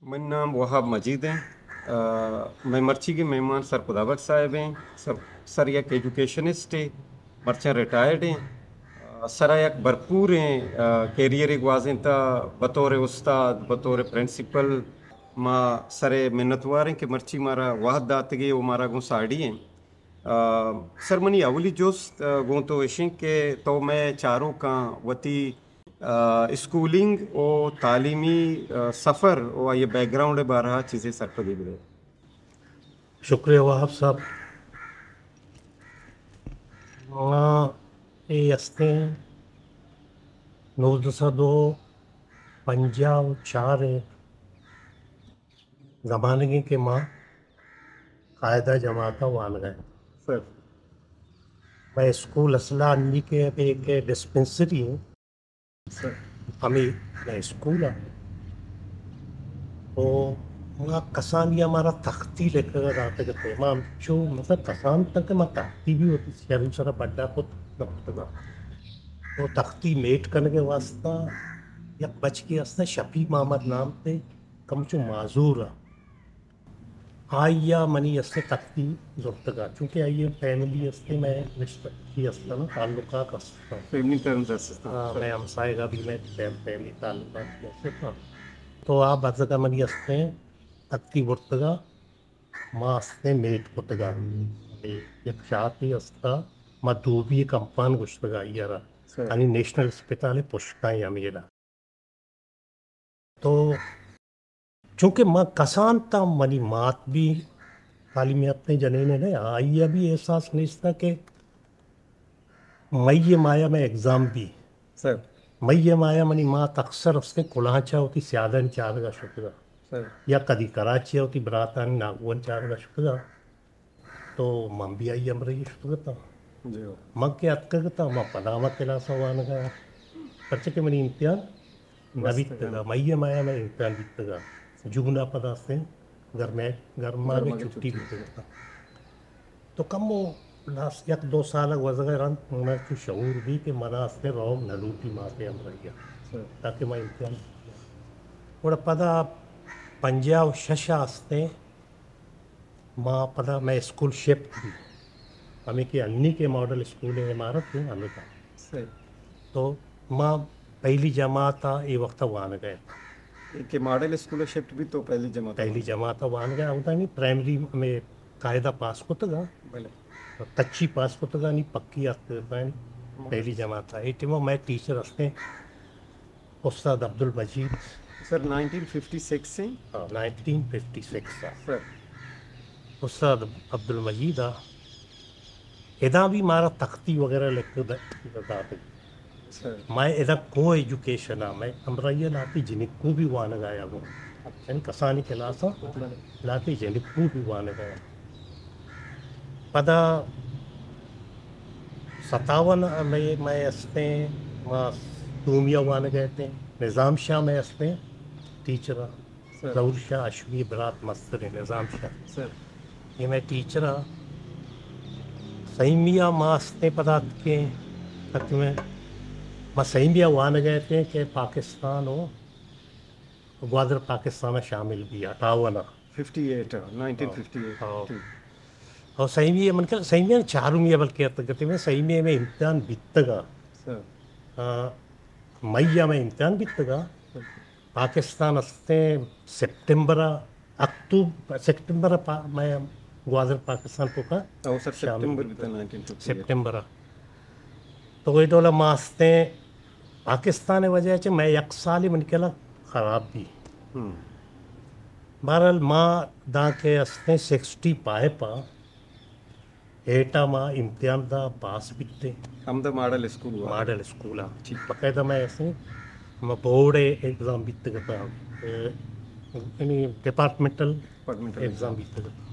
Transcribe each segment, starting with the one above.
منی نام وہاب مجید ایں۔ آ، مئے مرچیگیں مہمان سر خدا بخش صاحب ایں۔ سر، سر یک ایجوکیشنسٹ ایں، مرچاں ریٹائرڈ ایں۔ آ، سرا یک بھرپوریں، آ، کیریئرے گوازینتا، بطور استاد، بطور پرنسپل۔ ما سرے منتوار ایں کہ مرچی مارا وہد داتگے و مارا گوں ساڑی ایں۔ آ، سر، منی اولی جست، آ، گوں تو اش انت کہ تو مئے چاروکاں وتی، آ، اسکولنگ و تعلیمی، آ، سفر و آئی بیک گراؤنڈ ء بارہ ء چیزے سرپدی بدے۔ شکریہ وہاب صاحب۔ ما اے ہستیں نوزدہ سد و پنجاہ و چار ء زمانگیں کہ ما قاعدہ جماعت ء وانگ ء۔ سر۔ مئے اسکول اصلا انی کہ ایک ڈسپنسری ہیں۔ سر۔ ہمیں مئے اسکول ء۔ تو ما کسانی ہمارا تختی لکھگ ء داتگ ات۔ ما ہمچو مطلب کسان تک ما تختی بھی ہوتی شروع سرا بڈا کت نہ کرتگ ء۔ تو تختی میٹ کنگ ء واسطہ یک بچکے ہست شفیع محمد نام تے کمچو معذور ء۔ آئی ء منی است تختی زرتگ ء، چونکہ آئی ء فیملی است، مئے رشتہ کی است نا، تعلقات است۔ فیملی ٹرمز است۔ ہاں، مئے ہمسائے کا بھی مئے فیم-، فیملی تعلقات کی است نا۔ تو آ بزگ ء منی است تختی برتگ ء، ما است میٹ کتگ ء۔ یک شاپی است ء، ما دوبی کمپان گوشتگ ء آئی ء را۔ سر۔ یعنی نیشنل اسپتال پشکائیں ہمیں تو چونکہ من کسان تاں منی مات بھی تعلیم یافتیں جنینے نہ، آئی ء بھی احساس نیستا کہ مئی مایا میں ایگزام بھی۔ سر۔ مئی مایا منی مات اکثر است کلانچا ہوتی سیادانی چارگا شتگا۔ سر۔ یا کدی کراچی ہوتی براتانی ناگوان چارگا شتگا۔ تو من بھی آئی ہمراہی شتگ اتاں۔ جی ہو۔ من کہ اتکگ اتاں، من پدا ہما کلاس ء وانگ ء، پرچہ کہ منی امتحان نہ بیتگ ء، مئی ء ماہ ء مئے امتحان بیتگ ء، جون ء پدا استیں گرمے، گرما گرما ء چھٹی بیتگ اتاں۔ تو کمو لاس یک دو سال ء گوزگ ء رند من ء چو شعور بی کہ من ء استیں روگ نہ لوٹی ماتے ہمراہی ء، تاکہ من امتحان بیتگ۔ گڑا پدا پنجاہ و شش ء استیں ما پدا مئے اسکول شفٹ بی، ہمے کہ انی کہ ماڈل اسکول ء عمارت ہیں ہمے کا۔ صحیح۔ تو ما پہلی جماعت ء اے وقت ء وانگ ء ات۔ اے کہ ماڈل اسکول ء شفٹ بی تو پہلی جماعت ء پہلی وانگ ء۔ جماعت ء وانگ ء ات، اودا نی پرائمری ہمے قاعدہ پاس کتگ ء۔ بلے۔ کچی پاس کتگ ء، نی پکی اتکگ ء، پہلی جماعت ء۔ اے ٹائم ء مئے ٹیچر ہستیں استاد عبدالمجید۔ سر، نائنٹین ففٹی سکس ہیں؟ ہاں، نائنٹین ففٹی سکس ء۔ سر۔ استاد عبدالمجید ء ادا بھی مارا تختی وغیرہ لکھ داتگ۔ سر۔ مئے ادا کو ایجوکیشن ء، مئے ہمراہی ء لاتی جنکو بھی وانگ آیا گوں۔ یعنی کسانی کلاس ء لاتی جنکو بھی وانگ آیا۔ پدا ستاون ء مئے، مئے استیں، ما دومی ء وانگ ء اتیں، نظام شاہ مئے استیں ٹیچر ء، سر۔ ظہور شاہ ہاشمی برات مستریں نظام شاہ۔ سر۔ اے مئے ٹیچر ء۔ سیمی ء ما استیں پدا اتکیں، اتکیں ما سیمی ء وانگ ء اتیں کہ پاکستان و گوادر پاکستان ء شامل بی اٹھاون ء۔ ففٹی ایٹ ء، نائنٹین ففٹی ایٹ۔ ہاں۔ ٹھیک۔ اور سیمی ء من کہ سیمی ء چارمی ء بلکہ اتکگ اتیں، من سیمی ء مئے امتحان بیتگ ء۔ سر۔ آ، مئی ء مئے امتحان بیتگ ء۔ پاکستان استیں سپٹمبر ء، اکتوبر، سپٹمبر ء پا-، مئے گوادر پاکستان توکا او سر، شامل سپٹمبر بیتگ۔ بیتا نائنٹین ففٹی ایٹ۔ سپٹمبر ء۔ تو وہی ڈولا ما استیں پاکستان ء وجہ چہ مئے یک سالے منی خیالا خراب بی۔ ہم۔ بہرحال ما داں کہ استیں سکسٹی فائیو ء ایٹ ء ما امتحان دا پاس بیتیں۔ ہمدا ماڈل اسکول ہوا؟ ماڈل اسکول ء۔ ٹھیک۔ باقاعدہ مئے استیں ما بورڈ ء ایگزام بیتگ اتاں، اے، یعنی ڈپارٹمنٹل ڈپارٹمنٹل ایگزام ایگزام۔ بیتگ اتاں۔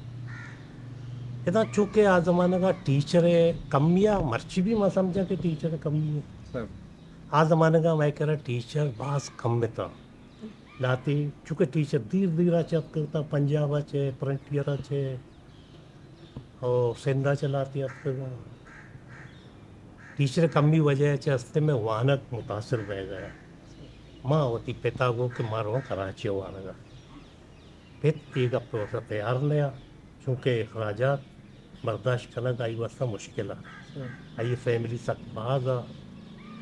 ادا چونکہ آ زمانگ ء ٹیچر ء کمی ء، مرچی بھی ما سمجھاں کہ ٹیچر ء کمی ء۔ سر۔ آ زمانگ ء مئے کرا ٹیچر باز کم اتاں۔ لہتے چونکہ ٹیچر دیر دیر ء چہ اتکگ اتاں، پنجاب ء چہ، فرنٹیئر ء چہ، او سندھ ء چہ لہتے اتکگ ء۔ ٹیچر ء کمی وجہ ء چہ استیں مئے وانگ متاثر بئیگ ء۔ ما وتی پت ء گوں کہ ما رواں کراچی ء وانگ ء۔ پت اے گپ ءِ واستہ تیار نہ اَت، چونکہ اخراجات برداشت کنگ آئی واستہ مشکل اَت۔ آئی فیملی سک باز اَت،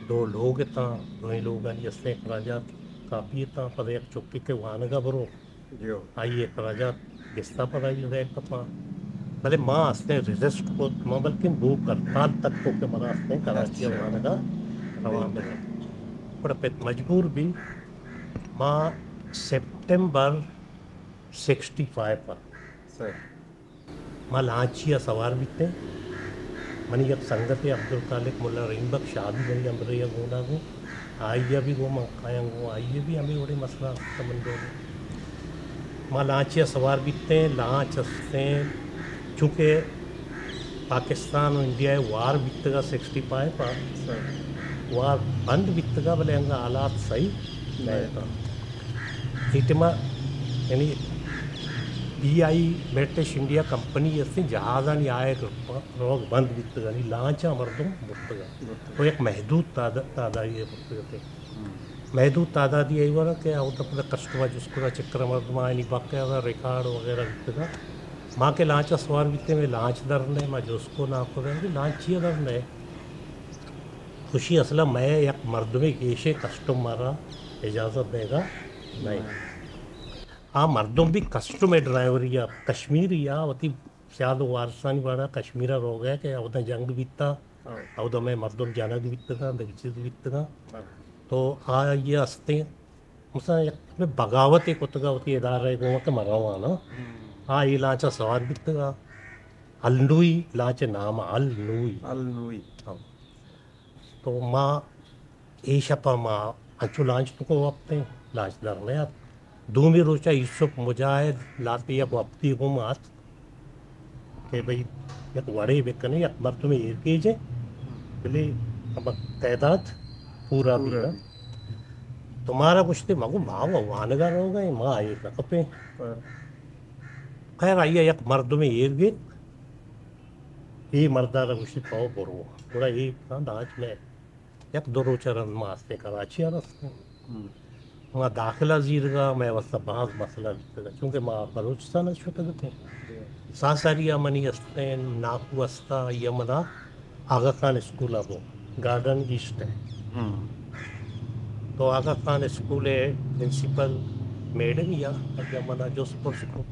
دو لوگ اتاں، دوئیں لوگانی استیں اخراجات کافی اتاں، پدا یک چکے کہ وانگ ءَ برو، آئی اخراجات گستا پدا آئی ءَ زہر کپاں۔ بلے ما استیں ریزسٹ کت، ما بلکیں بھوک ہڑتال تک کو کہ منا استیں کراچی ءَ وانگ ءَ روان بہ، گڑا پت مجبور بی۔ ما سپٹمبر سکسٹی فائیو ءَ ما لانچی ءَ سوار بیتیں۔ منی یک سنگتے عبدالخالق ملا رحیم بخش، آ بی منی ہمراہی ءَ گون ءَ گوں۔ آئی ءَ بی گوں من کایاں گوں، آئی ءَ بی ہمے وڑیں مسئلہ است من دو۔ ما لانچی ءَ سوار بیتیں، لانچ استیں، چونکہ پاکستان و انڈیا ءِ وار بیتگ ءَ سکسٹی فائیو ءَ، وار بند بیتگ ءَ، بلے انگا حالات صحیح نہ اتاں۔ اے ٹائم ءَ یعنی پی آئی برٹش انڈیا کمپنی استیں، جہازانی آیگ روگ بند بیتگ، یعنی لانچاں مردم برتگ ءَ۔ و یک محدود تعداد، تعدادی ءَ برتگ اتیں۔ محدود تعدادی ءَ ایور کہ اودا پدا کسٹم ءَ جست کت ءَ، چکر ءَ مردمانی باقاعدہ ریکارڈ وغیرہ بیتگ ءَ۔ ما کہ لانچ ءَ سوار بیتیں، مئے لانچ در نئے، ما جست کو نا کت ءَ، لانچ چیا در نئے؟ گوشی اصلا مئے یک مردمے گیشیں، کسٹم مارا اجازت دیگا نئے۔ آ مردم بی کسٹم ءِ ڈرائیوری ءَ، کشمیری ءَ، وتی سیاد و وارثانی بارا کشمیر ءَ روگ ءَ کہ اودا جنگ بیتا، اودا مئے مردم جنگ بیتگاں، دگہ چیز بیتگاں۔ تو آ یہ استیں، مثلا یک بغاوتے کتگا وتی ادارہ ءِ گوما کہ من رواناں۔ آ اے لانچ ءَ سوار بیتگا، النوئی لانچ ءِ نام ءَ، النوئی۔ النوئی۔ تو ما اے شپ ءَ ما انچو لانچ توک ءَ وپتیں، لانچ در نیات۔ دومی روچ ءَ یوسف مجاہد لہتے یک وپتی گوں ما ات کہ بھئی یک وڑے بکنے، یک مردمے ایر کیجے، بلے ہما تعداد پورا بی نا۔ تو مارا گوشتے، ما گو ما وانگا روگا ایں، ما ایر نہ کپیں۔ خیر، آئی ءَ یک مردمے ایر گیت، اے مرد ءَ را گوشتی تو برو۔ گڑا اے لانچ مئے یک دو روچ ءَ رند ما استیں کراچی ءَ رستیں۔ ما داخلہ زیرگا مئے واستہ باز مسئلہ بیتگ، چونکہ ما بلوچستان ءَ شتگ اتیں۔ ساساری ءَ منی استیں ناکو استا، آئی ءَ منا آغا خان اسکول ءَ گوں، گارڈن ایسٹ ءَ۔ تو آغا خان اسکول ءِ پرنسپل میڈم یا، آئی ءَ منا جست پرس کو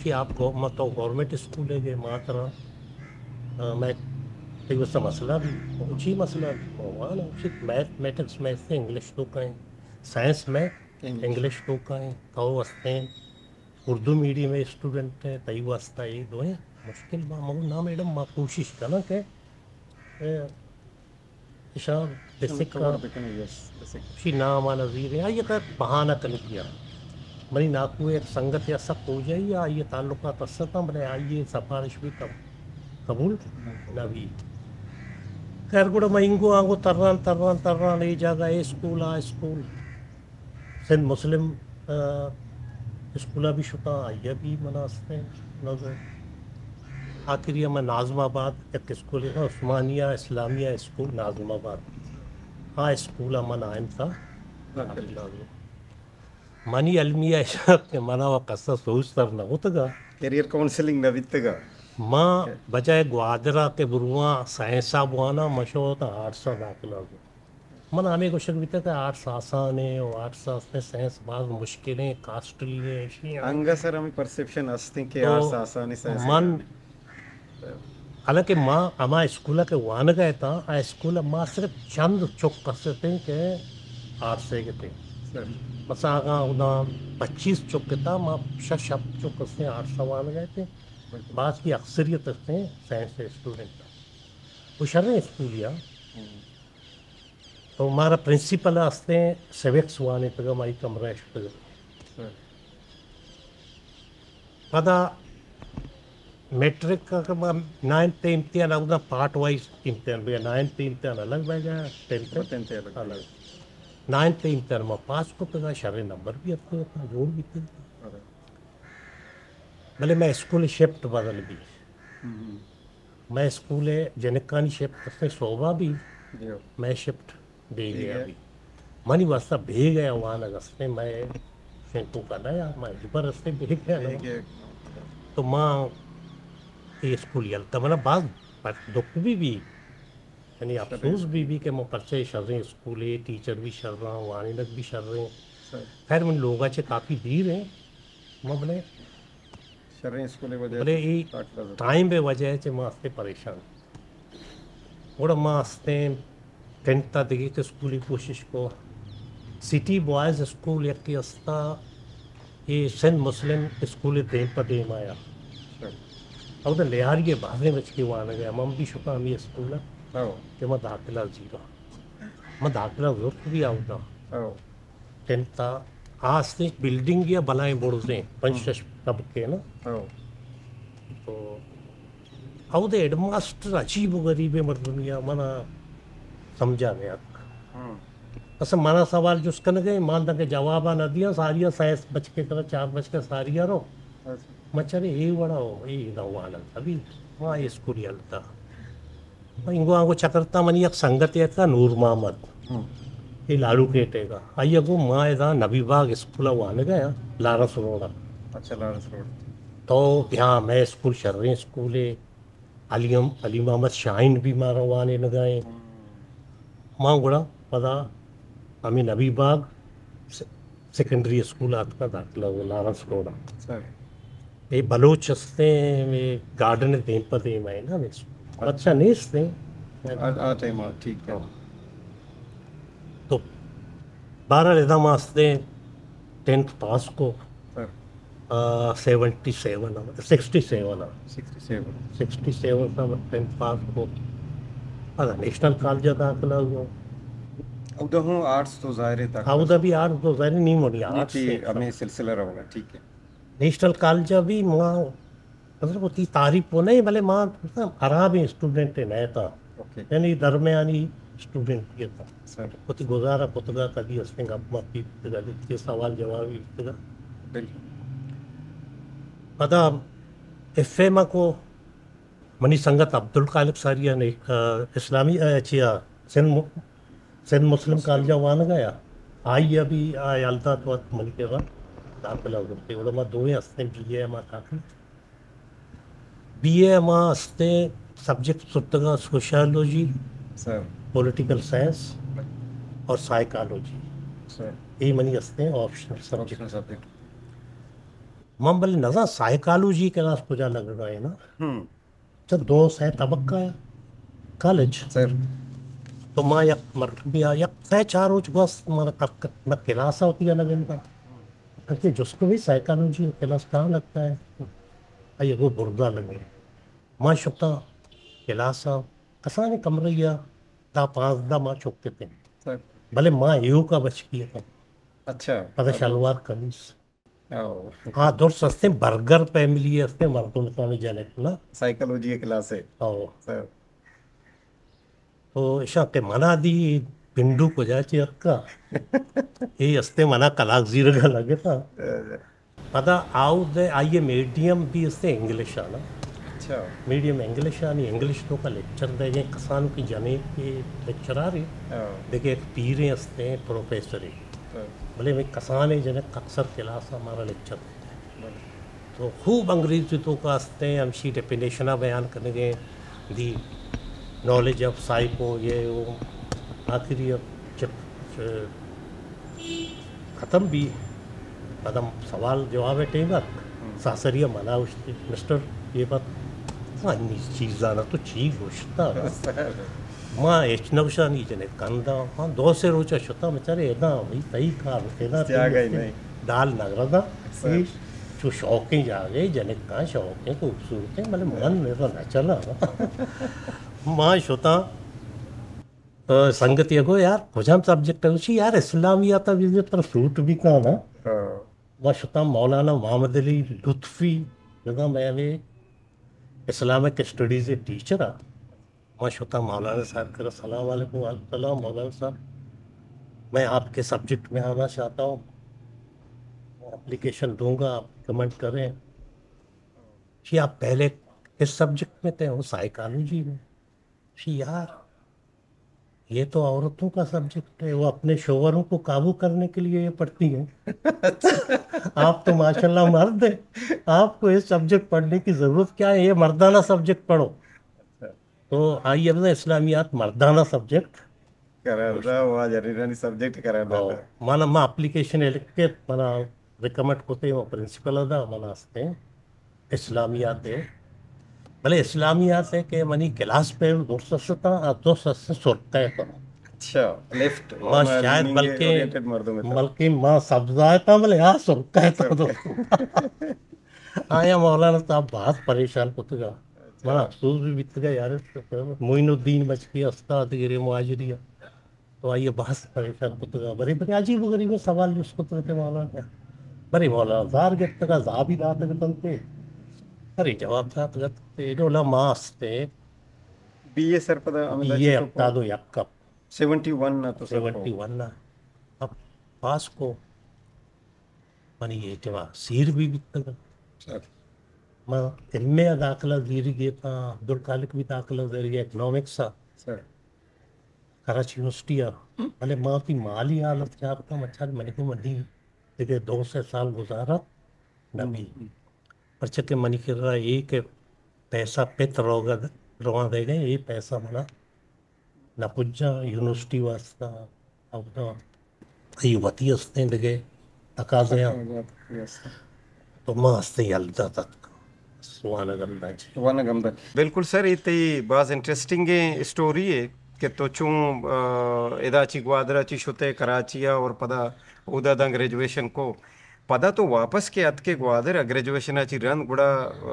کہ آپ گو-، ما تو گورنمنٹ اسکول ءَ گے، ما ترا آ، مئے تئی واسطہ مسئلہ بی، چی مسئلہ بی؟ وان چی میتھمیٹکس مئے انگلش توکا ایں، سائنس مئے انگلش توکا ایں، تو استیں اردو میڈیم ءِ اسٹوڈنٹ ئے، تئی واسطہ اے دوئیں مشکل با۔ مگو نا میڈم، ما کوشش کناں کہ، اے، اشاں بسکاں۔ شی نام ءَ نظیر ایں، آئی ءَ بہانہ کنگی ءَ۔ منی ناکو ءِ یک سنگتے ءَ سک پوجائی ءَ، آئی ءِ تعلقات است اتاں، بلے آئی ءِ سفارش بھی قب-، قبول نہ بی۔ خیر، گڑا ما اینگو آنگو تران، تران، تران، اے جاگہ، اے اسکول، آ اسکول۔ سندھ مسلم، آ، اسکول ءَ بھی شتاں، آئی ءَ بھی منا استیں نظر۔ آخری ءَ من ناظم آباد یک اسکولے، عثمانیہ اسلامیہ اسکول ناظم آباد، آ اسکول ءَ من آئیں تا۔ منی المیہ اشات کہ منا و کسا سوچ سر نہ ہوتگا۔ کیریئر کاؤنسلنگ نہ بیتگا۔ ما بجائے گوادر ءَ کہ برواں سائنس ءَ بواناں، من شو تا آرٹس ءَ داخلہ بو۔ من ہمے گوشگ بیتگ کہ آرٹس آسان ایں و آرٹس ءَ استیں، سائنس باز مشکل ایں، کاسٹلی ایں، ایشی ایں۔ انگہ سر ہمیں پرسپشن است ایں کہ تو آرٹس آسان ایں، سائنس من، حالانکہ ما ہما اسکول ءَ کہ وانگ ءَ اتاں، آ اسکول ءَ ما صرف چند چک است اتیں کہ آرٹس ءَ گتیں۔ مثلا اگاں اودا پچیس چک اتاں، ما شش ہپت چک استیں آرٹس ءَ وانگ ءَ اتیں، باقی اکثریت استیں سائنس ءِ اسٹوڈنٹ۔ وہ شریں اسکولے آ۔ تو مارا پرنسپل ءَ استیں سیوکس وانینتگ، مائی کمرہ ءَ شتگ۔ پدا میٹرک ءَ کہ ما نائنتھ ءِ امتحان، اودا پارٹ وائز امتحان بیا، نائنتھ ءِ امتحان الگ بیا، ٹینتھ ءِ ٹینتھ ءِ الگ۔ الگ۔ نائنتھ ءِ امتحان ما پاس کتگ، شریں نمبر بھی اتکگ، جوڑ بیتگ۔ بلے مئے اسکول شفٹ بدل بی۔ مئے اسکول ءِ جنکانی شفٹ استیں صوبہ بی، مئے شفٹ بیگہ ءَ بی۔ منی واسطہ بیگہ ءَ وانگ استیں، مئے ٹینٹ تو کا نہ یار، ما ہچبر استے بیگ نہ۔ تو ما اے اسکول یلہ دات، منا باز دکھ بی بی، یعنی افسوس بی بی کہ ما پرچہ شریں اسکولے، ٹیچر بی شراں، وانینگ بی شریں۔ خیر، من لوگا چہ کافی دیر ایں، ما بلے شریں اسکولے وجہ بلے اے ٹائم بے وجہ چہ ما استے پریشان۔ گڑا ما استیں ٹینتھ تا دگہ کہ اسکولی کوشش کو۔ سٹی بوائز اسکول یکے استا، اے سندھ مسلم اسکول دیم پہ دیم آیا۔ اودا لیاری بازیں بچکے وانگ ءَ، من بھی شتاں ہمے اسکول ءَ کہ ما داخلہ زیراں۔ ما داخلہ زرت بھی اودا۔ ٹینتھ تا آ استیں بلڈنگ یا بلائیں برزیں، پنچ شش طبقے نا۔ تو اودے ہیڈ ماسٹر عجیب و غریبیں مردمے آ، منا سمجھا نیاتک۔ اصلا منا سوال جست کنگے، مان دنکہ جوابا نہ دیاں، ساریا سیس بچکے ترا چار بچکے ساریا رو۔ مچرے اے وڑا ہو، اے دا وانگ ابھی ما اسکول یلہ دات۔ انگو آنگو چکرتا، منی یک سنگتے اتکا نور محمد، اے لاڑو کیٹے گا۔ آئی گو ما ادا نبی باغ اسکول وانگا یا، لارنس روڈ۔ اچھا، لارنس روڈ۔ تو بیا، مئے اسکول شریں اسکولے، علی، علی محمد شاہین بھی مارا وانینگا ایں۔ ما گڑا پدا ہمے نبی باغ س-، سیکنڈری اسکول آتکا داخلہ و لارنس روڈ آ۔ اے بلوچ استیں، اے گارڈن دیم پہ دیم ہے نا، اچھا نیستیں۔ آ، آ ٹائم آ، ٹھیک ہے۔ تو بہرحال ادا ما استیں ٹینتھ پاس کو۔ آ، سیونٹی سیون آ، سکسٹی سیون آ۔ Sixty seven. سکسٹی سیون تا ٹینتھ پاس کو۔ ادا نیشنل کالج داخلہ ہوا۔ اودا ہوں آرٹس تو ظاہر ہے تھا۔ اودا بھی آرٹس تو ظاہر ہے، نی منی آرٹس ہے۔ ہمیں سلسلہ رہوگا، ٹھیک ہے۔ نیشنل کالج بھی ما، مطلب، وتی تعریف کو نہیں، بلے ما خرابیں اسٹوڈنٹ نہ تھا۔ یعنی درمیانی اسٹوڈنٹ یہ تھا۔ وتی گزارا کتگا، کدی استیں گپ مپی بیتگا، کدی سوال جوابی بیتگا۔ پدا ایف اے ما کو، منی سنگت عبدالخالق ساریا نے، آ، اسلامی، آ، چیا، سندھ م-، سندھ مسلم کالج وانگا یا۔ آئی ابھی آ یلہ دات وقت منی کرا داخلہ زرتے۔ گڑا ما دوئیں استیں بی اے ما داخل بی اے ما استیں سبجیکٹ زرتگاں سوشیالوجی، پولیٹیکل سائنس اور سائیکالوجی۔ اے منی استیں آپشنل سبجیکٹ۔ من بلے نزاں سائیکالوجی کلاس کجا لگگا ہے نا۔ چہ دو سئے طبقہ کالج۔ تو ما یک مرتبہ یک سئے چار روچ گوست، مارا نہ کلاس ہوتی ہے نہ گنتا۔ کہ جس کو بھی سائیکالوجی کلاس کہاں لگتا ہے؟ آئی گو بردا لگے۔ ما شتا کلاس ءَ، کسانیں کمرہ ءَ دہ پانزدہ ما چک اتیں۔ بلے ما ایوکا بچکی اتاں۔ اچھا۔ پدا شلوار قمیص۔ آ درست استیں برگر فیملی استیں مردم سانی جنک نا۔ سائیکالوجی کلاس ہے۔ او۔ تو اشاں کہ منا دی پنڈو کجا چی اتکا۔ اے استیں منا کلاک زیرگا لگتا۔ پدا آؤ دے آئیے میڈیم بھی استے انگلش آنا۔ اچھا۔ میڈیم انگلش آنی، انگلش تو کا لیکچر دے جائیں، کسانو کی جنے کے لیکچرار ہیں۔ دیکھے ایک پیریں استے ہیں، پروفیسر ہیں۔ بلے میں کسانے جنے اکثر کلاس ہمارا لیکچر دیتے ہیں۔ تو خوب انگریزی تو کا استے ہیں، ہمشی ڈیفینیشن بیان کرنے گئے دی نالج آف سائیکو، یہ وہ آخری اب چپ، چپ، ختم بی۔ پدا سوال جواب ٹیم ات۔ ساسری منا گوشتی، مسٹر، یہ بات، ما انی چیزانا تو چی گوشتا؟ ما ہچ نہ گوشاں، نی جنک کندا۔ ہاں، دو سے روچا شتا، بچارے ادا بھئی تئی کار، ادا تئی دال نگردا۔ چو شوقیں جاگے، جنکاں شوقیں، خوبصورتیں، بلے من ادا نہ چلا۔ ما شتا، سنگتی گو یار کجام سبجیکٹ ہے؟ گوشی یار اسلامیات بھی ترا سوٹ بھی کانا۔ ما شتا مولانا محمد علی لطفی، جگہ میں ہمیں اسلامک اسٹڈیز ٹیچر آ۔ ما شتا مولانا صاحب کرا، السلام علیکم۔ وعلیکم السلام مولانا صاحب، میں آپ کے سبجیکٹ میں آنا چاہتا ہوں، اپلیکیشن دوں گا، آپ کمنٹ کریں۔ جی آپ پہلے کس سبجیکٹ میں تھے؟ وہ سائیکالوجی میں۔ جی یار، یہ تو عورتوں کا سبجیکٹ ہے، وہ اپنے شوہروں کو قابو کرنے کے لیے یہ پڑھتی ہیں۔ آپ تو ماشاءاللہ مرد ہیں، آپ کو یہ سبجیکٹ پڑھنے کی ضرورت کیا ہے، یہ مردانہ سبجیکٹ پڑھو۔ تو آئی اب اسلامیات مردانہ سبجیکٹ قرار دا، واجہ ریرانی سبجیکٹ قرار دا۔ من ما اپلیکیشن لکھ کے منا ریکمنڈ کتے، وہ پرنسپل دا، منا ہستے اسلامیات ہے۔ بلے اسلامیات ہے کہ منی کلاس پہ درست ہستا، آ درست ہستے سرکے تو۔ اچھا، لیفٹ ما شاید بلکہ بلکہ ما سبزا تا، بلے آ سرکے تو۔ آیا مولانا صاحب بہت پریشان کتگا، منا افسوس بھی بیتگا یار، معین الدین بچکی استاد گرے مہاجری۔ تو آئی ء بحث پریشان کتگ ء، برے برے عجیب و غریب سوال جست کتگ ات مولانا ء۔ برے مولانا زار گپتگ ء، زابی داتگ اتنت ء، برے جواب داتگ ات۔ ڈولا ما است ء۔ بی اے سر پدا ہمدا بی اے چی تو ہفتاد و یک ء۔ سیونٹی ون ء تو سر سیونٹی ون ء۔ اب پاس کو منی اے ٹیما سیر بھی بیتگ۔ سر۔ ما ایم اے ء داخلہ زیری گیتاں، عبدالخالق بھی داخلہ زیری اکنامکس ء۔ سر۔ کراچی یونیورسٹی ء، بلے ما وتی مالی حالت چارتاں، مچار منی گوں منی دگہ دو سے سال گزارا نہ بی۔ ہم۔ پرچہ کہ منی کرا اے کہ پیسہ پت روگ ء، رواں دئیگ ء، اے پیسہ منا نہ پجاں یونیورسٹی واسطہ، اودا ای وتی استیں دگہ تقاضیاں۔ تقاضیاں۔ تو ما ہستیں یل دات اتک۔ وانگ ہمدا جی۔ وانگ ہمدا۔ بالکل سر، اے تئی باز انٹرسٹنگیں اسٹوری ہے کہ تو چوں، آ، ادا چی گوادر چی شتے کراچی ء اور پدا اودا داں گریجویشن کو۔ پدا تو واپس کے اتکے گوادر ء گریجویشن ء چی رند گڑا، آ،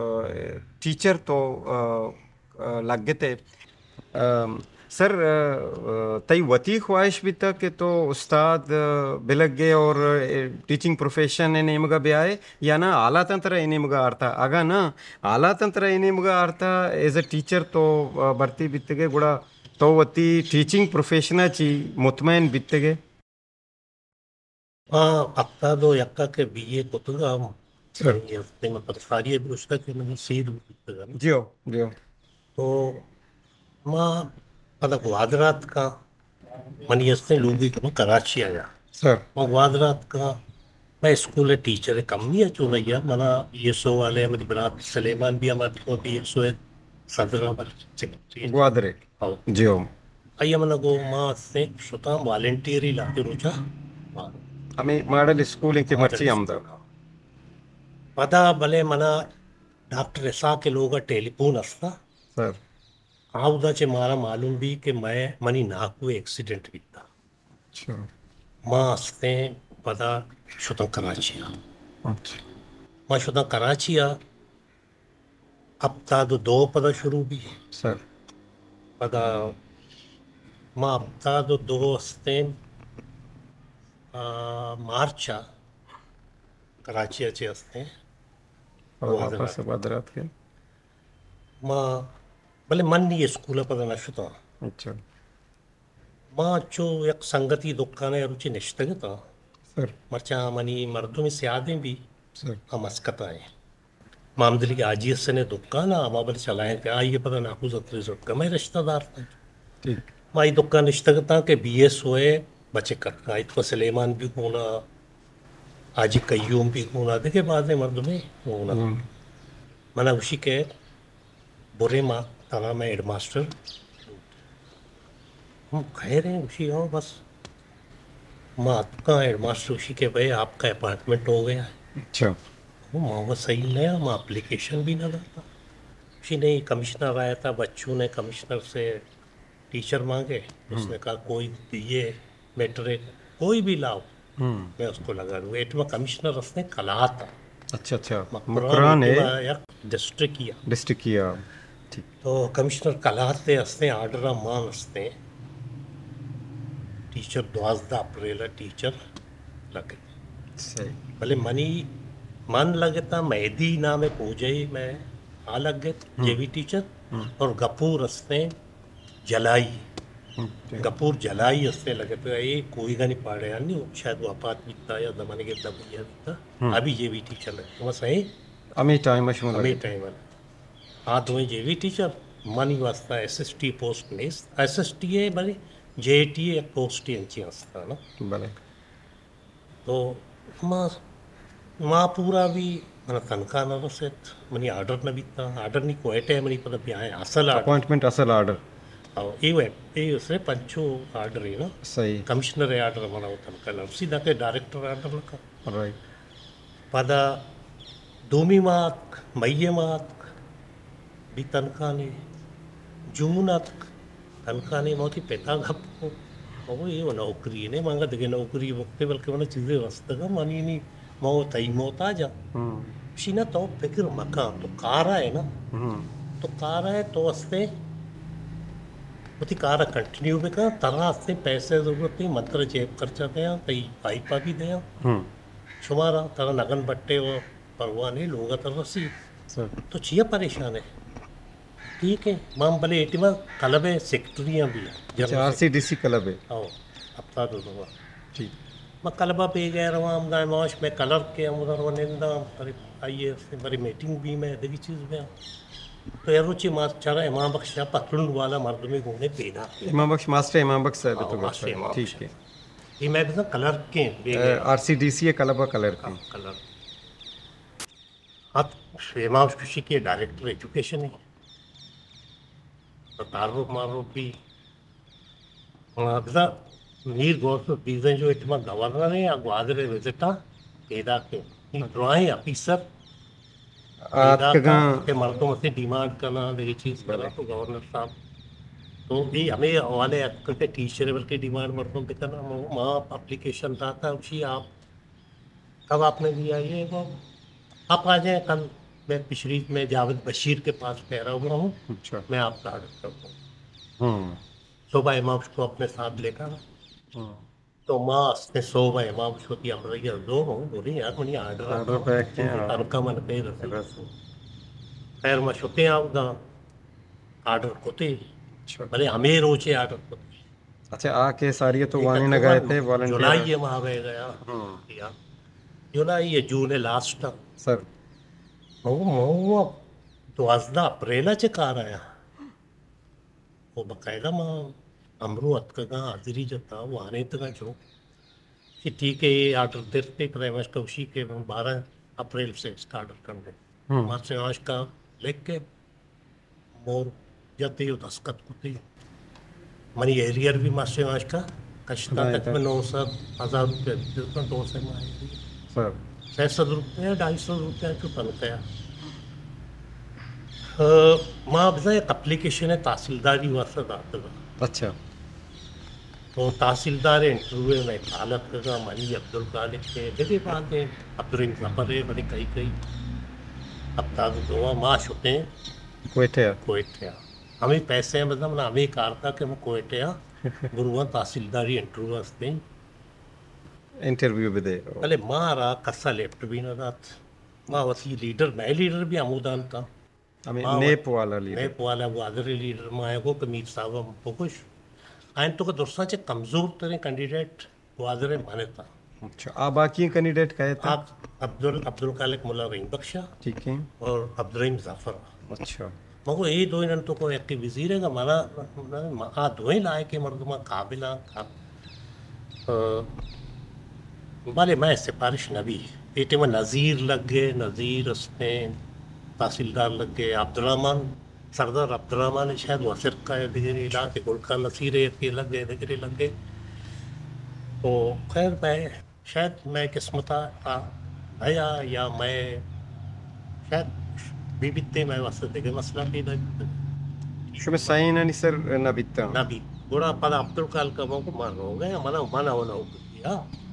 ٹیچر تو، آ، آ، لگتے۔ آ، سر، آ، تئی وتی خواہش بیتگ کہ تو استاد، آ، بلگے اور، آ، ٹیچنگ پروفیشن ء نیمگا بیائے یا نہ حالاتاں ترا اے نیمگا آرتا؟ اگاں نہ حالاتاں ترا اے نیمگا آرتا، ایز اے ٹیچر تو، آ، بھرتی بیتگے، گڑا تو وتی ٹیچنگ پروفیشن ء چی مطمئن بیتگے؟ ما ہفتاد و یک ء کہ بی اے کتگ ء، سر۔ منی ہفتیں ما پدساری ء گوشتگ کہ منی سیر بوتگ ء۔ جیو، جیو۔ تو ما پدا گوادر اتکاں، منی ہستیں لوگی کہ من کراچی آیا۔ سر۔ ما گوادر اتکاں، مئے اسکول ء ٹیچر کمی ء چونائی ء، منا بی ایس او والے، منی برات سلیمان بھی ہما بی ایس او ء صدر ء سیکرٹری۔ گوادر ء۔ ہو۔ جی ہو۔ آئی ء من ء گوں ما استیں شتاں والنٹیئری لہتے روچ ء۔ ہمے ماڈل اسکول انت کہ مرچی ہمدا۔ پدا بلے من ء ڈاکٹر اسحاق ء لوگ ء ٹیلی فون است ء۔ سر۔ آ اودا چہ مارا معلوم بی کہ مئے، منی ناکو ء ایکسیڈنٹ بیتا۔ اچھا۔ ما استیں پدا شتاں کراچی ء۔ اچھا۔ ما شتاں کراچی ء۔ ہپتاد و دو پدا شروع بی۔ سر۔ پدا ما ہپتاد و دو استیں، آ، مارچ ء کراچی ء چہ استیں۔ پدا گوادر واپس ء۔ گوادر اتکے۔ ما، بلے من نی اسکول ء پدا نہ شتاں۔ اچھا۔ ما چو یک سنگتی دکان ء روچے نشتگ اتاں۔ سر۔ مرچاں منی مردمی سیادیں بی۔ سر۔ آ مسکت ء ایں۔ محمد علی حاجی حسن ء دکان ء، ہما بلے چلائینت، آئی ء پدا ناکو زتری زرتگ ء مئے رشتہ دار اتنت۔ ٹھیک۔ ما اے دکان نشتگ اتاں کہ بی ایس او ء بچک اتکاں، اتکو سلیمان بی گونا، حاجی قیوم بی گونا، دگہ بازیں مردمے گونا۔ ہم۔ منا گوشی کہ برے ما ترا مئے ہیڈ ماسٹر۔ ہم خیر ہے، گوشی ہاں بس۔ ما اتکاں، ہیڈ ماسٹر گوشی کہ بھائی آپ کا اپائنٹمنٹ ہو گیا ہے۔ اچھا۔ ما وہ صحیح نہ ہے، ما اپلیکیشن بھی نہ داتا۔ گوشی نہیں، کمشنر آیا تھا، بچوں نے کمشنر سے ٹیچر مانگے، اس ہم۔ نے کہا کوئی بی اے میٹرک، کوئی بھی لاؤ، ہم۔ میں اس کو لگا دوں گا۔ اے ٹائم کمشنر ہستیں کلات ء۔ اچھا، اچھا۔ مکران مکران اے ہے۔ ٹائم یک ڈسٹرکٹ کیا۔ ڈسٹرکٹ کیا۔ ٹھیک۔ تو کمشنر کلات ء ہستیں، آرڈر ء مان ہستیں۔ ٹیچر دوازدہ اپریل ء ٹیچر لگت۔ صحیح۔ بلے منی من لگتا مہدی نام پوجائی میں آ لگت، ہم۔ جے وی ٹیچر، ہم۔ اور گپور ہستیں جلائی۔ ہم، ٹھیک۔ گپور جلائی ہستیں لگت، اے کوئیگانی پاڑے آنی، شاید وفات بیتا یا زمانے کے دبیا بیتا۔ ہم۔ ابھی جے وی ٹیچر لگت۔ بس اے ہمیں ٹائم ء شما ہمیں لگت۔ ٹائم ء۔ آ دوئیں جے وی ٹیچر، منی واسطہ ایس ایس ٹی پوسٹ نیست۔ ایس ایس ٹی اے بلے جے ٹی اے یک پوسٹے انچیں ہستاں نا۔ بلے۔ تو ما، ما پورا بھی، منا تنخواہ نہ رسیت، منی آرڈر نہ بیتا، آرڈر نی کوئٹہ ءَ منی پدا بیائیں اصل آرڈر۔ اپوائنٹمنٹ اصل آرڈر۔ او، اے وے، اے صرف پنچو آرڈر ہے نا۔ صحیح۔ کمشنر آرڈر منا وہ تنخواہ نہ رسی، نہ کہ ڈائریکٹر آرڈر نہ کا۔ رائٹ۔ پدا دومی ماہ اتک، مئی ءِ ماہ اتک، بی تنخواہ نے، جون اتک، تنخواہ نے، ما وتی پتا گپ کو، او اے و نوکری نے، مانگا دگہ نوکری بکتے، بلکہ منا چیزے رستگا، منی نی، ما و تئی محتاج ہاں۔ ہم۔ شی نہ تو فکر مکن، تو کارا ہے نا، ہم۔ تو کارا ہے، تو استے وتی کارا کنٹینیو بکن، ترا استے پیسے ضرورت ہے، من ترا جیب خرچہ دیاں، تئی پائپا بھی دیاں۔ ہم۔ شمارا ترا نگن بٹے و پرواہ نہیں، لوگا تر رسی۔ سر۔ تو چیا پریشان ہے؟ ٹھیک ہے، ما بلے اے ٹیم کلب ءِ سیکرٹری ہاں بھی۔ اچھا، R C D C club ہے۔ او، ہفتاد و دو۔ ٹھیک۔ ما کلب ءَ بے گیر ہوں، ہم دائم آش میں کلرک کے ہم ادھر وہ ننداں، بری آئیے، بری میٹنگ بھی میں دگی چیز میں۔ تو یار روچی ما چارا امام بخش ءَ پتلون والا مردمی گونے پیدا کیا۔ امام بخش، ماسٹر امام بخش صاحب ہاں، تو ماسٹر امام بخش۔ ٹھیک ہے۔ یہ میں بزن کلرک کے بے گیر۔ R C D C club ءِ کلرک۔ ہاں، کلرک۔ ات شیما اشکشی کے ڈائریکٹر ایجوکیشن ہے۔ تو تعارف معروف بھی۔ ہاں، بزن میر غوث الدین جو اتما گورنر ہے یا گوادر وزٹا پیدا کے۔ یہ درائیں آفیسر پیدا آتکگاں۔ کہ مردم اسے ڈیمانڈ کرنا، یہ چیز کرنا، بلے۔ تو گورنر صاحب تو یہ ہمیں حوالے اتکتے ٹیچر بلکہ ڈیمانڈ مردم پہ کرنا، ما اپلیکیشن داتا، اسی آپ کب آپ نے دیا یہ؟ وہ آپ آ جائیں، کل میں پشریز میں جاوید بشیر کے پاس ٹھہرا ہوا ہوں، اچھا۔ میں آپ کا آرڈر کر دوں۔ ہوں۔ صبح امام کو اپنے ساتھ لے کر ہوں۔ تو ما استے صبح امام شوتی امرئی زور ہوں، بولی یار منی آرڈر آرڈر پیک کیا؟ تنکا من پہ رسو۔ رسو۔ خیر ما شتے آؤ دا آرڈر کتے، اچھا۔ بلے ہمیں روچے آرڈر کتے۔ اچھا، آ کہ ساری تو وانی نہ گئے تھے، والنٹیئر۔ جولائی ماہ بہ گیا۔ ہاں۔ یا جولائی یا جون لاسٹ۔ سر۔ مو، مو دوازدہ اپریل چہ کار آیا۔ وہ باقاعدہ ما امرو اتکگاں، حاضری جتا، وانینتگاں چو کہ ٹھیک ہے، یہ آرڈر درتے، پدا مشکوشی کہ بارہ اپریل سے اس کا آرڈر کر دیں۔ ہاں۔ مارچ آش کا لکھ کے مور جتے و دستخط کتے۔ منی ایریئر بھی ماسٹر ماش کا کشتا، خدا تقریباً نو سد، ہزار روپیہ دیتا، دو سہ ماہ ایریئر۔ سر۔ سہ سد روپیہ، ڈھائی سد روپیہ چو تنخواہ۔ آ، ما بزاں یک اپلیکیشن ہے تحصیلداری واسطہ داتگا۔ اچھا۔ تو تحصیلدار انٹرویو میں حالت کا منی عبدالخالق کے، دگہ بات ہے، عبدالرحیم ظفر ہے، بلے کئی کئی ہفتاد و دو ما شتے کوئٹہ۔ کوئٹہ۔ ہمیں پیسے ہیں، مطلب، ہمیں کار تھا کہ ہم کوئٹہ برواں تحصیلداری انٹرویو ہستے۔ انٹرویو بدے۔ بلے مارا کسا لیفٹ بھی نہ دات۔ ما وتی لیڈر، میں لیڈر بھی ہمودان تھا۔ ہمیں ما نیپ والا لیڈر۔ نیپ والا گوادر لیڈر ما ہے کو کہ میر صاحب ہم بکش۔ آئین تو کہ درساں چہ کمزور ترین کینڈیڈیٹ گوادر مانے تھا۔ اچھا، آ باقی کینڈیڈیٹ کہے تھے؟ آ عبدال، عبدالخالق ملا رحیم بخشا۔ ٹھیک ہے۔ اور عبدالرحیم ظفر۔ اچھا۔ مگو اے دوئیں نن تو کو یکے وزیر ہے، منا، آ دوئیں لائق مردم قابل آ، بلے مئے سفارش نہ بی۔ اے ٹائم نذیر لگے، نذیر استیں، تحصیلدار لگے، عبدالرحمن، سردار عبدالرحمن شاید وسرکا ہے، دگرے علاقے گل خان نصیر ہے کہ لگے، دگرے لگے۔ تو خیر مئے شاید مئے قسمت ءَ آ نیا یا مئے شاید بی بیتے مئے واسطہ دگہ مسئلہ پیدا بیت۔ شمئے سائنانی سر نہ بیتاں؟ نہ بیت۔ گڑا پدا عبدالخالق ءَ گوں من روگ ءَ، منا، منا و نوکری ءَ۔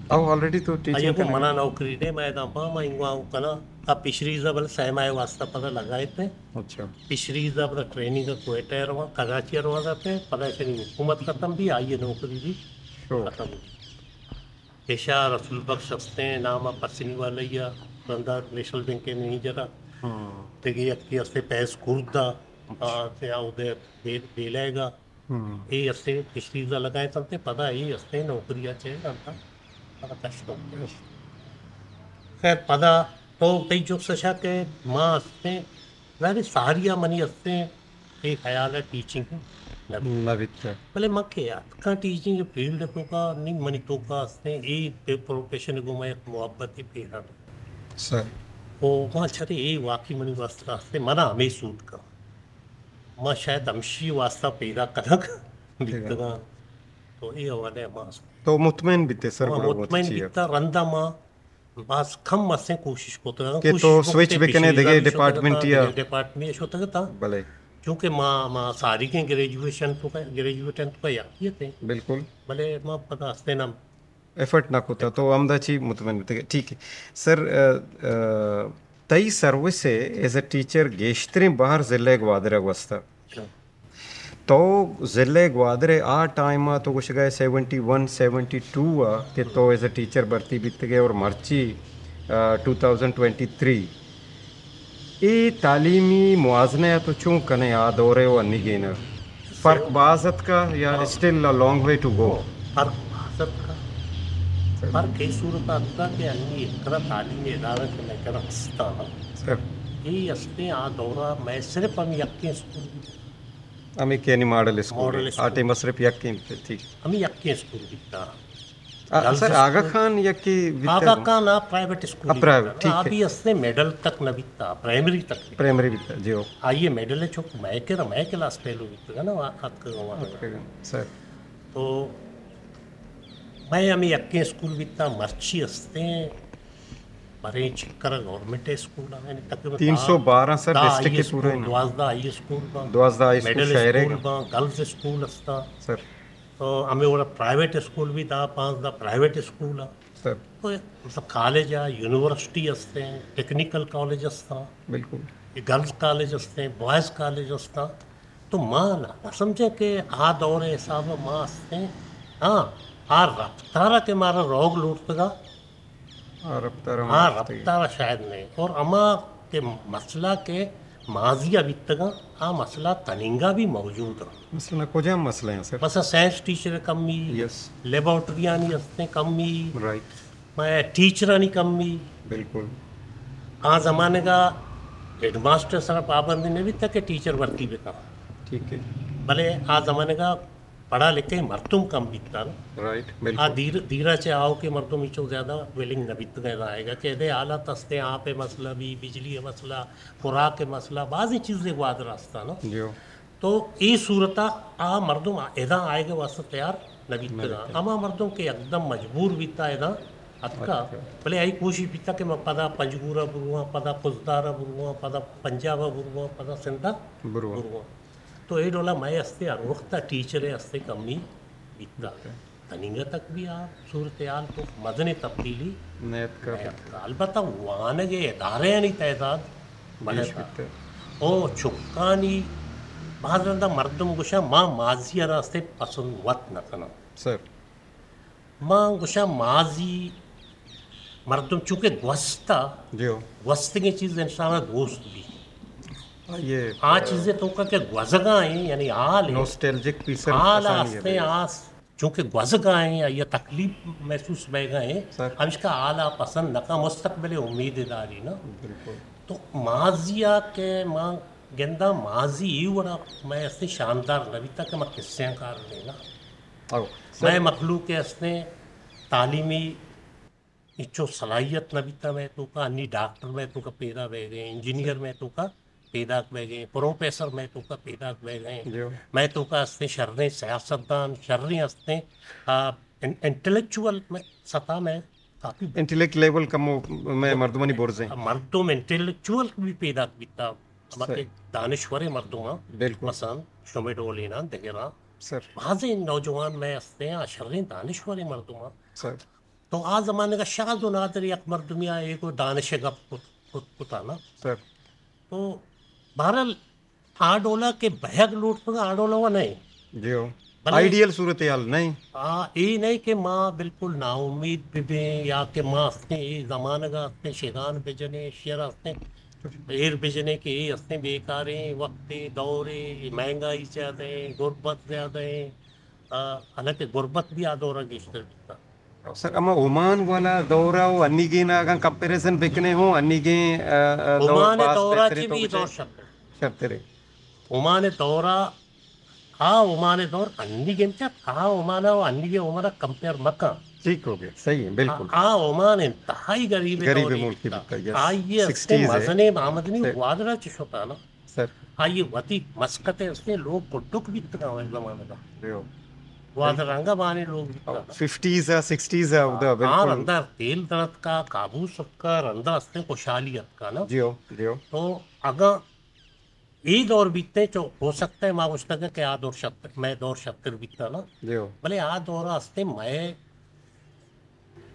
او آلریڈی تو ٹیچنگ آئی ءَ گوں کنگ ءَ؟ منا نوکری نے، مئے داں پا ما انگو آؤ کنا۔ آ پشریز ءَ بل سہ ماہ واسطہ پدا لگائے تے۔ اچھا۔ پشریز ءَ پدا ٹریننگ ءَ کوئٹہ ءَ رواں، کراچی ءَ رواں داتے، پدا ایشانی حکومت ختم بی، آئی ءِ نوکری بھی شو۔ ختم بی۔ ایشا رسول بخش ہستیں، نام ءَ پسنی والا یا رندا نیشنل بینک ءِ مینیجر ءَ۔ ہاں۔ دگہ یکے ہستے فیض کرد ءَ، اچھا۔ آ، تے آ اودے بے-، بیلہ ءَ گا۔ ہاں۔ اے ہستے پشریز ءَ لگائے تنتے، پدا اے ہستے نوکری ءَ چہ انت، پدا کشت۔ خیر، پدا تو تئی جست شا کہ ما ہستیں، ظاہر ہے ساری ءَ منی ہستیں اے خیال ہے ٹیچنگ۔ نہ بیتگ۔ بلے من کہ اتکاں ٹیچنگ فیلڈ ءِ توکا، نی منی توکا استیں، اے پروفیشن ءَ گوں من یک محبتے پیدا۔ سر۔ او ما چرے اے واقعی منی واسطہ استیں، منا ہمے سوٹ کن۔ ما شاید ہمشی واسطہ پیدا کنگ بیتگاں۔ تو اے حوالہ ءَ ما است۔ تو مطمئن بیتے سر، ما گڑا وتی مطمئن چی ءَ؟ بیتا، رندا ما باز کم استیں کوشش کتگ۔ کہ کوشش تو سوئچ بکنے دگہ ڈپارٹمنٹ یا؟ دگہ ڈپارٹمنٹ شتگ اتاں۔ بلے۔ چونکہ ما، ما ساریگیں گریجویشن توکا، گریجویٹن توکا یکی اتیں۔ بالکل۔ بلے ما پدا استیں نا ایفرٹ نہ کتا، تو ہمدا چی مطمئن بیتگ۔ ٹھیک ہے۔ سر، آ، آ، تئی سروس ءَ ایز اے ٹیچر گیشتریں بہر ضلع گوادر ءَ گوستہ۔ اچھا۔ تو ضلع گوادر ءَ آ ٹائم ءَ تو گوشگ ءَ سیونٹی ون، سیونٹی ٹو ءَ کہ تو ایز اے ٹیچر بھرتی بیتگ ئے اور مرچی، آ، ٹو تھاؤزنڈ ٹوئنٹی تھری۔ اے تعلیمی موازنہ ءَ تو چون کنے آ دور ءَ و انیگین ءَ؟ فرق باز اتکا یا still a long way to go? فرق باز اتکا۔ فرق اے صورت اتکا کہ انی ایک طرح تعلیمی ادارہ کہ میں کرا استانا۔ سر۔ اے استیں آ دورا میں صرف ہم یکیں اسکول، ہمیں کینی ماڈل اسکول ماڈل ہے۔ آ اسکول۔ ٹائم صرف یکیں، ٹھیک۔ ہمیں یکیں اسکول بیتا۔ آ، گرلز سر، آغا اسکول۔ خان یکی بیتا آغا گو؟ خان آ پرائیویٹ اسکول آ، ہی پرائیویٹ، بیتا۔ ٹھیک آ ہے۔ بھی استیں مڈل تک نہ بیتا، پرائمری تک بیتا۔ پرائمری بیتا، جی ہو۔ آئیے مڈل ہے چونکہ میں کے، میں کلاس فیلو بیتا نا، وا-، اتکگا وہاں۔ اتکگا، سر۔ تو میں ہمیں یکیں اسکول بیتا، مرچی استیں، برے چکر گورنمنٹ اسکول ہیں، یعنی تقریباً تین سو بارہ سر دہ ڈسٹرکٹ ہائی کے پورے اسکول، ہیں۔ دوازدہ ہائی اسکول، دوازدہ ہائی اسکول مڈل شہر اسکول ہے۔ باں، گرلز اسکول استا۔ سر۔ تو ہمیں وڑا پرائیویٹ اسکول بھی دہ پانزدہ پرائیویٹ اسکول ہیں۔ سر۔ تو مطلب کالج ہے، یونیورسٹی ہستے ہیں، ٹیکنیکل کالج ہستا۔ بالکل۔ یہ گرلز کالج ہستے ہیں، بوائز کالج ہستا۔ تو ما نہ سمجھے کہ آ دور حساب ما ہستے ہیں۔ ہاں، آ رفتارا کہ مارا روگ لوٹتگا، آ رفتار ہم ہاں، رفتگی۔ رفتار شاید نہیں۔ اور ہما کہ مسئلہ کہ ماضی ء بیتگاں، آ مسئلہ تننگا بھی موجود ہیں۔ مثلاً کجام مسئلہ ہیں سر؟ مثلاً سائنس ٹیچر کمی، یس۔ لیبارٹریانی ہستیں کمی، رائٹ۔ میں ٹیچرانی کمی۔ بالکل۔ آ زمانگا ہیڈ ماسٹر سر پابندی نہیں بیتا کہ ٹیچر بھرتی بکا۔ ٹھیک ہے۔ بلے آ زمانگا پڑھا لکھیں مردم کم بیتاں۔ رائٹ، آ بالکل۔ دیر، دیرا چہ آؤکیں مردم ہچو زیادہ ولنگ نہ بیتگ ادا آئیگا کہ ادے حالات ہستیں، آپ ء مسئلہ بھی، بجلی ء مسئلہ، خوراک ء مسئلہ، بازیں چیزے گوادر ہستاں نا۔ جی۔ تو اے صورتا آ مردم ادا آئیگا واسطہ تیار نہ بیتگاں۔ نہ بیتگ۔ ہما مردم کہ یکدم مجبور بیتا ادا اتکا، اتکا۔ بلے آئی کوشش بیتا کہ من پدا پنجگورا برواں، پدا خضدارا برواں، پدا پنجابا برواں، پدا سندھا برواں۔ برواں۔ تو اے ڈولا مئے ہستے ہر وقت ء ٹیچر ء ہستے کمی بیتا۔ بیتا۔ تنینگہ تک بھی آ صورتحال تو مزنیں تبدیلی نیتکا۔ نیتکا۔ البتہ وانگ ء ادارہانی تعداد بڑھتا۔ او چکانی بعض رندا مردم گوشاں ما ماضی ء را ہستے پسند وت نہ کناں۔ سر۔ ما گوشاں ماضی مردم چونکہ گوستا، جی ہو۔ گوستگیں چیز انسان ء دوست بی۔ آ چیزے توکا کہ گوزگا ہیں، یعنی حال ہیں۔ نوسٹیلجک پیسر حال کسانی ہستے ہے۔ آس، چونکہ گوزگا ہیں یا تکلیف محسوس بیگا ہیں، سر۔ ہمشکا حال آ پسند نہ کن، مستقبل امید داری نا۔ بالکل۔ تو ماضی آ کہ ما گندا ماضی ای وڑا میں ہستے شاندار نہ بیتا کہ ما قصے کار لینا۔ او، سر۔ مئے مخلوق ء ہستیں تعلیمی ہچو صلاحیت نہ بیتا مئے توکا، انی ڈاکٹر مئے توکا پیدا بہ گئے، انجینئر مئے توکا پیداک بہ گئے، پروفیسر مئے توکا پیداک بہ گئے، جی۔ مئے توکا ہستیں شریں سیاستدان، شریں ہستیں، آ، ان-، انٹلیکچوئل مئے سطح مئے کافی انٹلیکٹ لیول کمو مئے مردمانی برزیں۔ مردم انٹلیکچوئل بھی پیداک بیتا، ہما کہ صحیح۔ دانشوریں مردم ہاں، بالکل۔ مثلاً شمے ڈولیناں دگراں۔ سر۔ بازیں نوجوان مئے ہستیں، آ شریں دانشوریں مردم ہاں۔ سر۔ تو آ زمانگ ء شاز و نادر یک مردمی آ ایگو دانش ء گپ کت، کت، کتا نا۔ سر۔ تو بہرحال آ ڈولا کہ بہگ لوٹتگ آ ڈولا و نئے۔ جی ہو۔ بلے آئیڈیل صورتحال نئے۔ آ، اے نئے کہ ما بالکل ناامید ببیں یا کہ ما ہستیں اے زمانگ ء ہستیں شگان بجنیں، شیر ہستیں ایر بجنیں کہ اے ہستیں بیکاریں وقتے، دورے، مہنگائی زیادہ ہیں، غربت زیادہ ہیں۔ آ، حالانکہ غربت بھی آ دورا گیشتر بیتا۔ سر، اما عمان والا دورا و انیگین اگاں کمپیریزن بکنے ہوں، انیگین، آ، آ، دور عمان باز دورا بہترین چی تو بھی کچھ دور شرتر۔ شرترے۔ عمان دورا آ عمان دور انی گنچت، آ عمان و انی عمان کمپیئر مکن۔ ٹھیک ہو گیا، صحیح ہے، بالکل۔ آ، آ عمان انتہائی غریب غریب دورے ملکی بیتا۔ بیتا، یس۔ آئی ء سکسٹیز ہے۔ مزنیں آمدنی صحیح۔ گوادر ء چہ شتا نا۔ سر۔ آئی ء وتی مسقط ء استیں لوگ گڈک بیتگاں ہمے زمانگ ء۔ گوادر انگا بانے لوگ بیتگاں۔ ففٹیز ء، سکسٹیز ء، اودا آ، بالکل۔ رندا تیل درتکا، قابو ستکا، رندا استیں خوشحالی اتکا نا۔ جیو، جیو۔ تو اگاں اے دور بیتیں چو ہو سکتا ہے ما گوشتگ کہ آ دور شتر، مئے دور شتر بیتا نا۔ جیو۔ بلے آ دور ء استیں مئے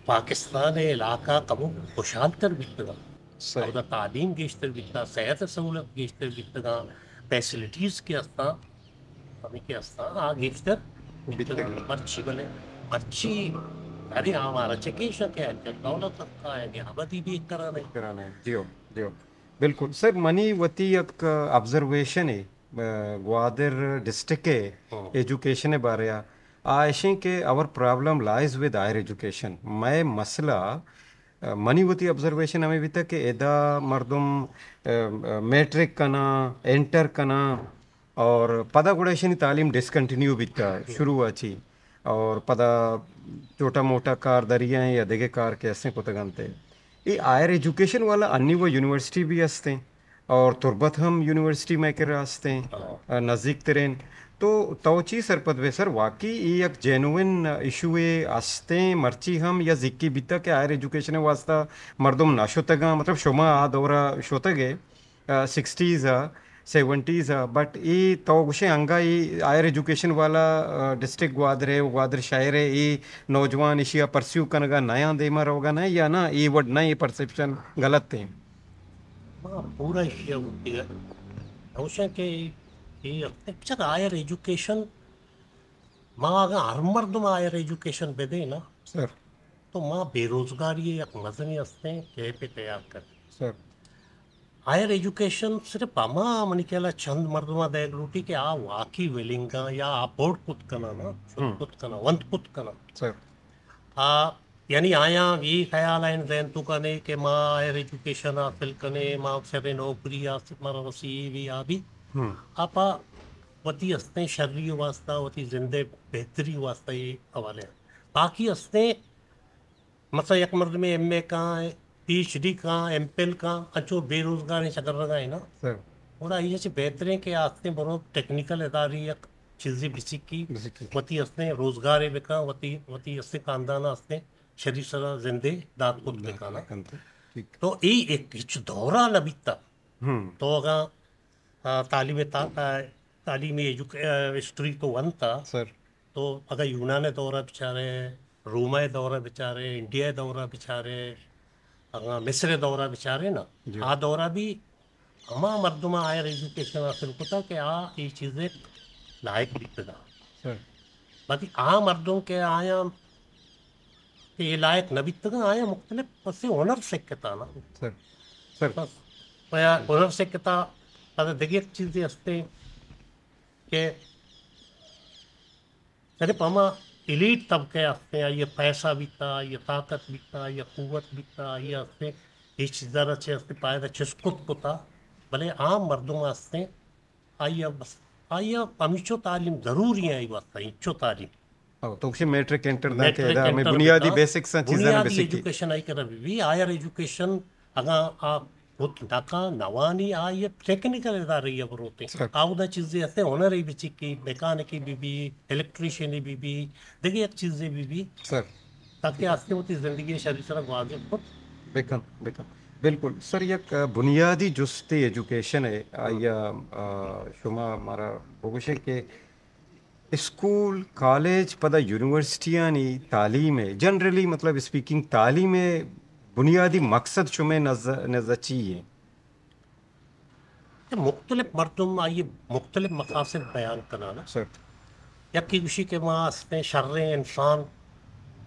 پاکستان ء علاقہ کمو خوشحال تر بیتگاں۔ صحیح۔ اودا تعلیم گیشتر بیتا، صحت سہولت گیشتر بیتگاں، فیسلٹیز کہ استاں، ہمیں کہ استاں، آ گیشتر بیتگاں۔ بیتگاں۔ مرچی بلے، مرچی، ارے ہمارا چکیشا کہ دولت کا ہے کہ آبادی بھی ایک طرح نہیں۔ کرانے، جیو، جیو۔ بالکل سر، منی وتی یک آبزرویشنے، آ، گوادر ڈسٹرکٹ ء ہاں۔ ایجوکیشن ء بارے ء، آ اشیں کہ our problem lies with higher education۔ مئے مسئلہ، آ، منی وتی آبزرویشن ہمے بیتگ کہ ادا مردم، آ، آ، میٹرک کناں، انٹر کناں، اور پدا گڑا ایشانی تعلیم ڈسکنٹینیو بیتا شروع ء چی، اور پدا چھوٹا موٹا کار دریائیں یا دگہ کار کہ استیں کتگ انت۔ اے ہائر ایجوکیشن والا انی وہ یونیورسٹی بھی استیں، اور تربت ہم یونیورسٹی مئے کرا استیں، ہاں۔ نزدیک ترین۔ تو تو چی سرپد بے سر، واقعی اے یک جینوئن ایشو اے استیں مرچی ہم، یا زکی بیتا کہ ہائر ایجوکیشن واسطہ مردم نہ شتگاں، مطلب شما آ دورا شتگ ئے، آ، سکسٹیز ء، سیونٹیز ء، بٹ اے تو گوشے انگا اے ہائر ایجوکیشن والا، آ، ڈسٹرکٹ گوادر ء و گوادر شہر ء اے نوجوان ایشی ء پرسیو کنگا نیاں، دیما روگا نہ یا نہ، اے وڈ نہ، اے پرسپشن غلط ہیں؟ ما پورا ایشی ء گوشتگ ء، گوشاں کہ اے پکچر ہائر ایجوکیشن، ما اگاں ہر مردم ہائر ایجوکیشن بدے نا، سر۔ تو ما بے روزگاری یک مزنی استیں گیپے تیار کریں۔ سر۔ ہائر ایجوکیشن صرف ہما منی خیال ء چند مردماں دئیگ لوٹی کہ آ واقعی ولنگ آں یا آ پوڈ کت کناں نا، شت ہم۔ کت کناں، ونت کت کناں۔ سر۔ آ، یعنی آیاں اے خیال ء ذہن تو کنے کہ ما ہائر ایجوکیشن حاصل کنے، ما شریں نوکری حاصل مارا رسی، اے بھی آ بھی۔ ہم۔ آ پا وتی استیں شری واسطہ، وتی زندے بہتری واسطہ اے حوالے ہیں۔ باقی استیں مثلاً یک مردمے ایم اے کاں، پی ایچ ڈی کاں، ایم فل کاں، انچو بے روزگاریں چکر رگا ہے نا۔ سر۔ گڑا یہ چہ بہتریں کہ آستیں برو ٹیکنیکل اداری یک چیزے بسکی، بسکی۔ وتی استیں روزگارے بکاں، وتی، وتی استیں خاندان استیں شری سرا زندے دات کت بکانا۔ ٹھیک۔ تو اے ایک ہچ دورہ نہ بیتا۔ ہم۔ تو اگاں آ، تعلیم تا-، آ، تعلیمی ایجوک-، آ، ہسٹری تو ونتا۔ سر۔ تو اگاں یونان ء دور ء بچارے، روم ء دور ء بچارے، انڈیا ء دور ء بچارے، اگاں مصر ء دور ء بچارے نا، جی۔ آ دور ء بھی ہما مردم ہائر ایجوکیشن حاصل کتا کہ آ اے چیزے لائق بیتگا۔ سر۔ باقی آ مردم کہ آیاں کہ اے لائق نہ بیتگاں، آیاں مختلف پسے ہنر سکتا نا۔ سر، سر۔ بس، پیا ہنر سکتا، پدا دگہ یک چیزے ہستے کہ صرف ہما ایلیٹ طبقہ ہستے، آئی پیسہ بیتا، آئی طاقت بیتا، آئی قوت بیتا، آئی ہستے، اے چیزاں را چہ ہستے پائدہ چست کت کتا، بلے عام مردم ہستے، آئی ء بس، آئی ء ہمیچو تعلیم ضروری ہیں، آئی واسطہ ہنچو تعلیم۔ او، تو گوشے میٹرک انٹر داں کہ میٹرک ادا ہمیں انٹر بنیادی بتاں، بیسکس ہیں، چیزاں بنیادی بسکی۔ ایجوکیشن آئی کرا بھی، بھی ہائر ایجوکیشن اگاں آ بوت نکا نوانی آئی ٹیکنیکل ادارے یا بروتے۔ سر۔ آودا چیزیں ہستے، ہنرے بچکی، میکانکی بھی بھی، الیکٹریشنی بھی بھی، دگہ یک چیزے بھی بھی۔ سر۔ تاکہ آستے وتی زندگی شری سرا گوازے خود۔ بکن، بکن۔ بالکل۔ سر، یک، آ، بنیادی جستے ایجوکیشن ہے، آئی ء، آ، شما مارا بگوشے کہ اسکول، کالج، پدا یونیورسٹیانی تعلیم ہے، جنرلی، مطلب اسپیکنگ، تعلیم ہے، بنیادی مقصد شمے نز-، نزد چی ہے؟ مختلف مردم آئی مختلف مقاصد بیان کنانا۔ سر۔ یکی گوشی کہ ما استیں شریں انسان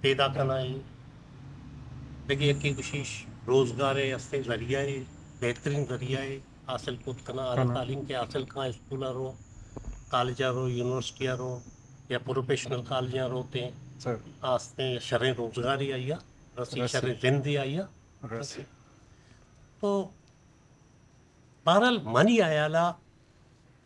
پیدا کنائیں، دگہ یکی گوشی روزگار ء استیں ذریعہ ء، بہترین ذریعہ ء حاصل کت کناں، اعلیٰ تعلیم کہ حاصل کاں، اسکول ء رو، کالج ء رو، یونیورسٹی ء رو یا پروفیشنل کالجاں روتے، سر۔ آ استیں شریں روزگارے آئی ء رسی، رسی۔ شریں زندے آئی ء رسی۔ رسی۔ تو بہرحال، منی ہیالا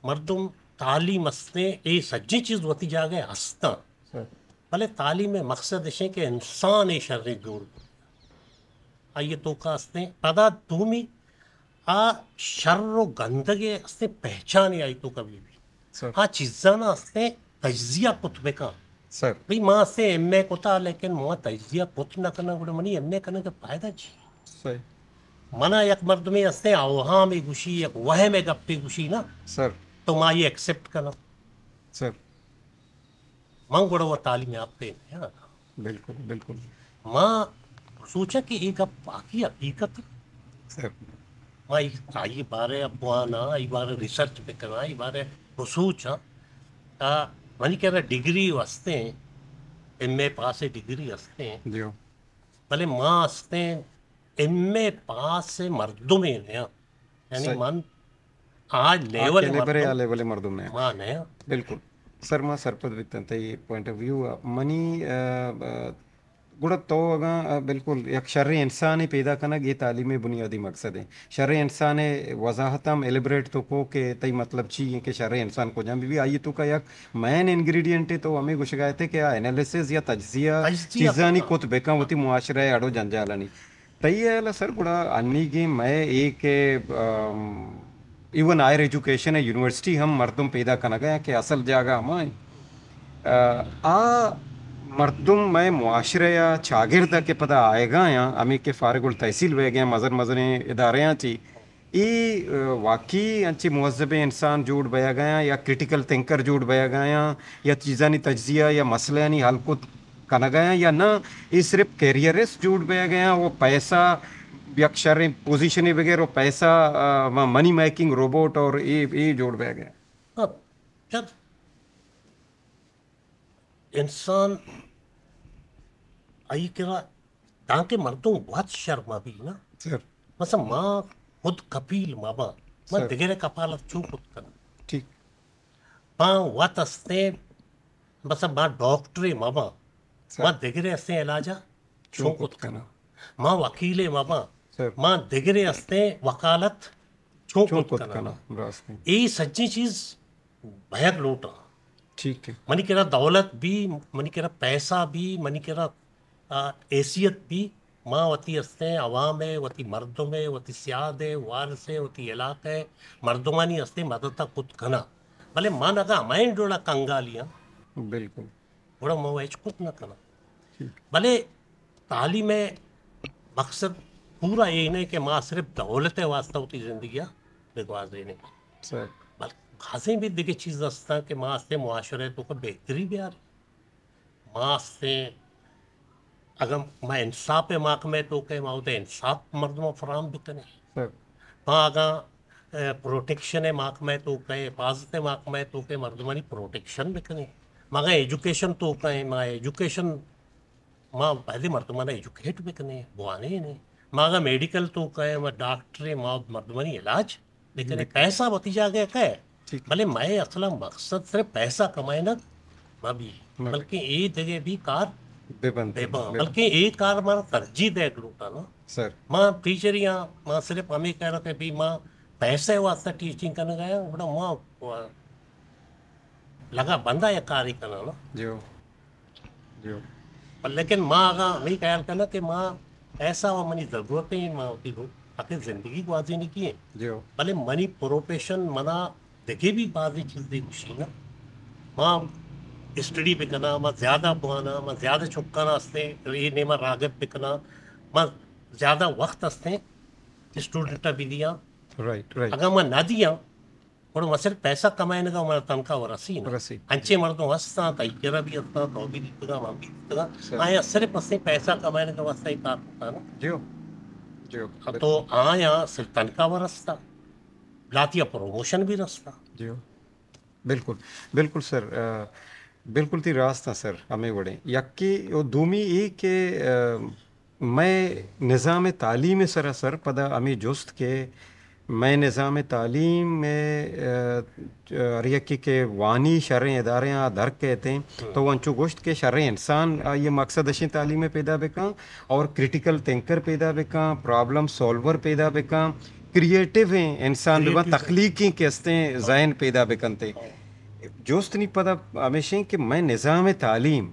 مردم تعلیم استیں، اے سجیں چیز وتی جاگہ ءَ ہستاں۔ سر۔ بلے تعلیم ءِ مقصد اش انت کہ انسان ءَ شریں جوڑ بہ، آئی ءِ توکا استیں۔ پدا دومی، آ شر و گندگ ءِ استیں پہچان ءَ آئی توکا بہ بی۔ سر۔ آ چیزانا استیں تجزیہ کت بکن۔ سر۔ بھئی ما استیں ایم اے کتا، لیکن ما تجزیہ کت نہ کناں، گڑا منی ایم اے کنگ ءِ فائدہ چی؟ صحیح۔ منا یک مردمے استیں اوہامے گوشی، یک وہمے گپے گوشی نا، سر۔ تو ما آئی ایکسپٹ کناں۔ سر۔ من گڑا وہ تعلیم یافتہ نہ آں۔ بالکل، بالکل۔ ما سوچا کہ اے گپ باقی حقیقت۔ سر۔ ما آئی بارے ءَ بواناں، آئی بارے ءَ ریسرچ بکناں، آئی بارے ءَ بسوچاں۔ آ، منی کرا ڈگری استیں، ایم اے پاس ڈگری استیں۔ جی۔ بلے ما استیں ایم اے پاس مردمے نہ آں۔ یعنی صحیح۔ من آ آ لیول ءِ کیلیبر ءِ، مردم آ لیول ءِ مردم نہ آں۔ ما نہ آں۔ بالکل۔ سر، ما سرپد بیتاں تئی پوائنٹ آف ویو ءَ۔ منی، آ، آ، گڑا تو اگاں، آ، بالکل یک شریں انسانے پیدا کنگ، اے تعلیم ءِ بنیادی مقصد ایں۔ شریں انسان ءِ وضاحت ہم ایلیبریٹ تو کو کہ تئی مطلب چی ایں کہ شریں انسان کجام بہ بی، آئی توکا یک مین انگریڈینٹ ءَ تو ہمے گوشگا ات کہ آ انالیسز یا تجزیہ تجزیہ چیزانی کت۔ کت بکن وتی معاشرہ ءِ اڑ و جنجالانی۔ تئی ہیال ءَ سر، گڑا انیگیں مئے اے کہ، ام، ایون ہائر ایجوکیشن ءِ یونیورسٹی ہم مردم پیدا کنگ ءَ کہ اصل جاگہ ہما ایں۔ آ، آ مردم مئے معاشرہ ءَ چاگرد ءَ کہ پدا آیگا آں، ہمے کہ فارغ التحصیل بئیگ ءَ آں، مزن مزنیں ادارہاں چی، اے، آ، واقعی انچیں مہذبیں انسان جوڑ بئیگ ءَ آں یا کریٹیکل تھنکر جوڑ بئیگ ءَ آں یا چیزانی تجزیہ یا مسئلہانی حل کت کنگ ءَ آں یا نہ، اے صرف کیریئرسٹ جوڑ بئیگ ءَ آں، وہ پیسہ یک شریں پوزیشنے بگر وہ پیسہ، آ، ما-، منی میکنگ روبوٹ اور اے، اے جوڑ بئیگ ءَ آں۔ ہاں، جب انسان آئی کرا، دانکہ مردم وت شر مہ بی نا۔ سر۔ مثلاً ما خود کپیل مہ باں، ما سر۔ دگرے کپالت چون کت کناں؟ ٹھیک۔ ما وت استیں، مثلاً ما ڈاکٹرے مہ باں، سر۔ ما دگرے استیں علاجا چون چون کت کت کناں؟ کناں؟ ما وکیلے مہ باں، سر۔ ما دگرے استیں وکالت چون چون کت کت کناں؟ کناں؟ راست ایں۔ اے سجیں چیز بئیگ لوٹاں۔ ٹھیک ہے۔ منی کرا دولت بی، منی کرا پیسہ بی، منی کرا، آ، حیثیت بی، ما وتی استیں عوام ءَ، وتی مردم ءَ، وتی سیاد ءَ، وارث ءَ، وتی علاقہ ءِ مردمانی استیں مدد ءَ کت کناں۔ بلے من اگاں ہمائیں ڈولا کنگالیاں، بالکل۔ گڑا ما ہچ کت نہ کناں۔ ٹھیک۔ بلے تعلیم ءِ مقصد پورا اے نہ کہ ما صرف دولت ءِ واسطہ وتی زندگی ءَ بگوازینیں۔ سر۔ بلکہ بازیں بھی دگہ چیز ہستاں کہ ما استیں معاشرہ ءِ توکا بہتری بیاریں۔ ما استیں، اگاں ما انصاف ءِ محکمہ ءِ توکا، ما اودا انصاف مردم ءَ فراہم بکنیں۔ سر۔ ما اگاں، اے، پروٹیکشن ءِ محکمہ ءِ توکا، حفاظت ءِ محکمہ ءِ توکا مردمانی پروٹیکشن بکنیں۔ ما اگاں ایجوکیشن توکا ایں، ما ایجوکیشن، ما باید مردمان ایجوکیٹ بکنیں، بوانینیں۔ ما اگاں میڈیکل توکا ایں، ما ڈاکٹر ایں، ما مردمانی علاج بکنیں۔ بکنیں۔ پیسہ وتی جاگہ ءَ کئے، ٹھیک۔ بلے مئے اصل مقصد صرف پیسہ کمائینگ مہ بی، مہ بی۔ بلکہ اے دگہ بھی کار بہ بنت، بہ بنت۔ بہ بنت۔ بلکہ اے کار مارا ترجیح دیگ لوٹاں نا۔ سر۔ ما ٹیچر آں، ما صرف ہمے کہنا کہ بھی ما پیسے واسطہ ٹیچنگ کنگ ءَ آں، گڑا ما لگا بندہ یک کارے کناں نا۔ جی ہو۔ جی ہو۔ پر لیکن ما اگاں ہمے خیال کناں کہ ما پیسہ و منی ضرورت ایں، ما وتی رو-، تاکہ زندگی گوازینگی ایں۔ جی ہو۔ بلے منی پروفیشن منا دگہ بھی بازیں چیزے گوشی نا۔ ما اسٹڈی بکناں، ما زیادہ بواناں، ما زیادہ چکانا استیں، اے نیما راغب بکناں، ما زیادہ وقت استیں اسٹوڈنٹ ءَ بدیاں۔ Right, right. اگاں ما نہ دیاں، گڑا ما صرف پیسہ کمائینگ ءَ مارا تنخواہ و رسی نا۔ رسی۔ انچیں مردم ہستاں، تئی کرا بھی ہستاں، تو بھی دیتگاں، من بھی دیتگاں۔ صحیح۔ آیاں صرف استیں پیسہ کمائینگ ءِ واسطہ اے کار کتا نا۔ جی ہو۔ جی ہو۔ تو آیاں صرف تنخواہ و رستا، لہتیا پروموشن بھی رستا۔ جی ہو۔ بالکل، بالکل سر، آ، بالکل تئی راست ایں سر، ہمے وڑیں۔ یکے و دومی اے کہ، آ، مئے نظام تعلیم ءِ سرا سر پدا ہمے جست کہ مئے نظام تعلیم ءِ، آ، ہر یکے کہ وانی شریں ادارہاں در کئیت ایں، ہم۔ تو انچو گوشت کہ شریں انسان، آئی ءِ مقصد اش ایں تعلیم ءَ پیدا بکن اور کریٹیکل تھنکر پیدا بکن، پرابلم سالور پیدا بکن، کریئیٹو ایں انسان بہ بنت، کریئیٹو۔ تخلیقی کہ استیں ذہن پیدا بکنت۔ جست نی پدا ہمیش انت کہ مئے نظام تعلیم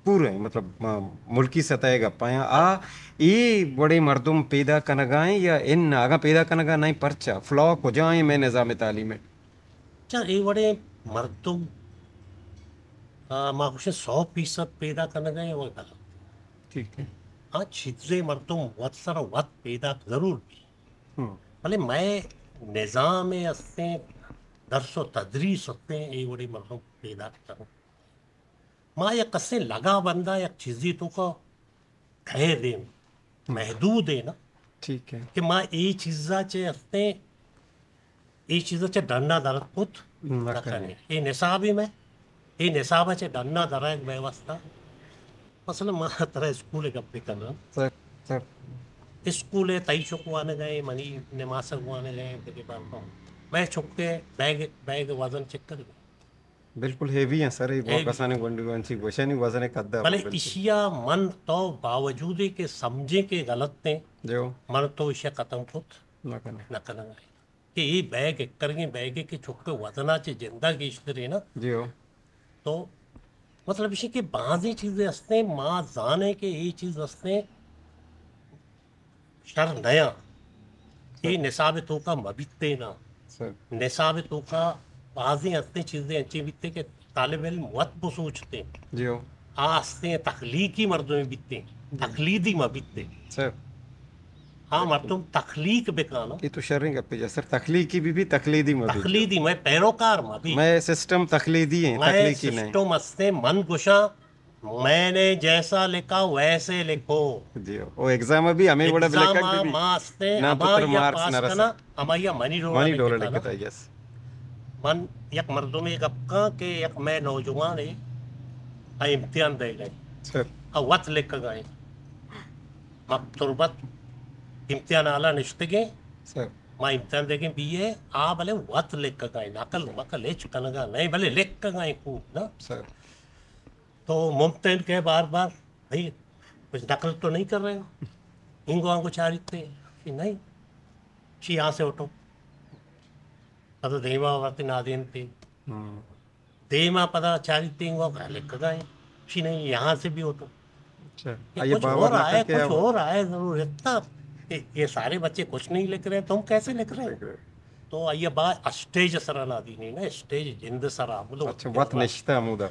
پورا انت، مطلب، ما ملکی سطح ء گپ ء آں، آ اے وڑیں مردم پیدا کنگ ء انت یا اناں؟ اگاں پیدا کنگ ء نہ انت، پرچا؟ فلا کجا انت مئے نظام تعلیم ء؟ اچھا، اے وڑیں مردم، آ، ما گوشیں سو فیصد پیدا کنگ ء انت، وہ غلط۔ ٹھیک ہے۔ آ چیزے مردم وت سر وت پیدا ضرور بی۔ ہم۔ بلے مئے نظام ء استیں، درس و تدریس استیں، اے وڑیں مردم پیدا کنگ۔ ما یک کسیں لگا بندہ یک چیزی توکا قید ایں، ہم۔ محدود ایں نا۔ ٹھیک ہے۔ کہ ما اے چیزا چہ استیں، اے چیزا چہ ڈنا در کت نہ نہ کنیں۔ کنیں۔ اے نصابی میں، اے نصابا چہ ڈنا درائگ مئے واسطہ۔ مثلاً ما ترا اسکول گپ بکناں۔ سر، سر۔ اسکول تئی چک وانگ ء، منی نماسگ وانگ ء، دگہ بار مئے چک ء بیگ، بیگ وزن چک کنگ۔ بالکل ہیوی ہیں سر، اے ہیوی۔ کسانیں گونڈو انچی گوشانی وزن قد ء بلے بالکل۔ اشیا من تو باوجود کہ سمجھیں کہ غلط ہیں، جو۔ من تو اشیا ختم کت نہ کنیں۔ نہ کنگ ء۔ کہ اے بیگ اکرگیں بیگے کہ چک وزنا چہ جندا گیشترے نا۔ جی ہو۔ تو مطلب اشی کہ بازیں چیزیں ہستیں، ما زانیں کہ اے چیز ہستیں، شر نیاں۔ اے نصاب توکا مبیتیں نا۔ سر۔ نصاب توکا بازیں ہستیں چیزیں انچیں بیتیں کہ طالب علم وت بسوچتیں۔ جی ہو۔ آ ہستیں تخلیقی مردمے بیتیں، جی۔ تقلیدی مبیتیں۔ سر۔ آ مردم تخلیق بکانا۔ اے تو شریں گپے جا سر، تخلیقی بی بی، تقلیدی مبی۔ تقلیدی، مئے پیروکار مبی۔ مئے سسٹم تقلیدی ہیں، مئے تخلیقی نہیں۔ سسٹم ہستیں، من گوشاں، میں نے جیسا لکھا ویسے لکھو۔ جی، او ایگزام بھی ہمیں وڑا ایگزام لکھا آ بھی۔ ما ہستیں، نہ تو ہما تر یا مارکس پاس نہ رسا۔ کنا، ہما یا منی ڈولا منی ڈولا لکھتا نا۔ لکھتا، یس۔ من یک مردمے گپ کاں کہ یک مئے نوجوان ہے، آ امتحان دے گئے۔ سر۔ آ وت لکھ گئے۔ ما تربت امتحان حالا نشتگیں۔ سر۔ ما امتحان دے گئے بی اے، آ بلے وت لکھ گئے، نقل مقل ہچ کنگا نہیں، بلے لکھ گئے خوب نا۔ سر۔ تو ممتحن کہے بار بار، بھائی، کچھ نقل تو نہیں کر رہے ہو؟ انگو آنگو چاریتے، کہ نہیں، چی یہاں سے اٹھو۔ پدا دیما وقت نادین تھی۔ ہم۔ دیما پدا چاریتے، انگو آنگو لکھ گئے، چی نہیں، یہاں سے بھی اٹھو۔ اچھا۔ یہ آئیے کچھ باور ہو رہا نہ ہے، کر کے کچھ اب ہو رہا ہے ضرور اتنا کہ یہ سارے بچے کچھ نہیں لکھ رہے، تم کیسے لکھ رہے ہو؟ لکھ رہے۔ تو آئیے با اسٹیج سرا نادینی نا، اسٹیج جند سرا، مطلب، اچھا، وت نشتہ ہمودا۔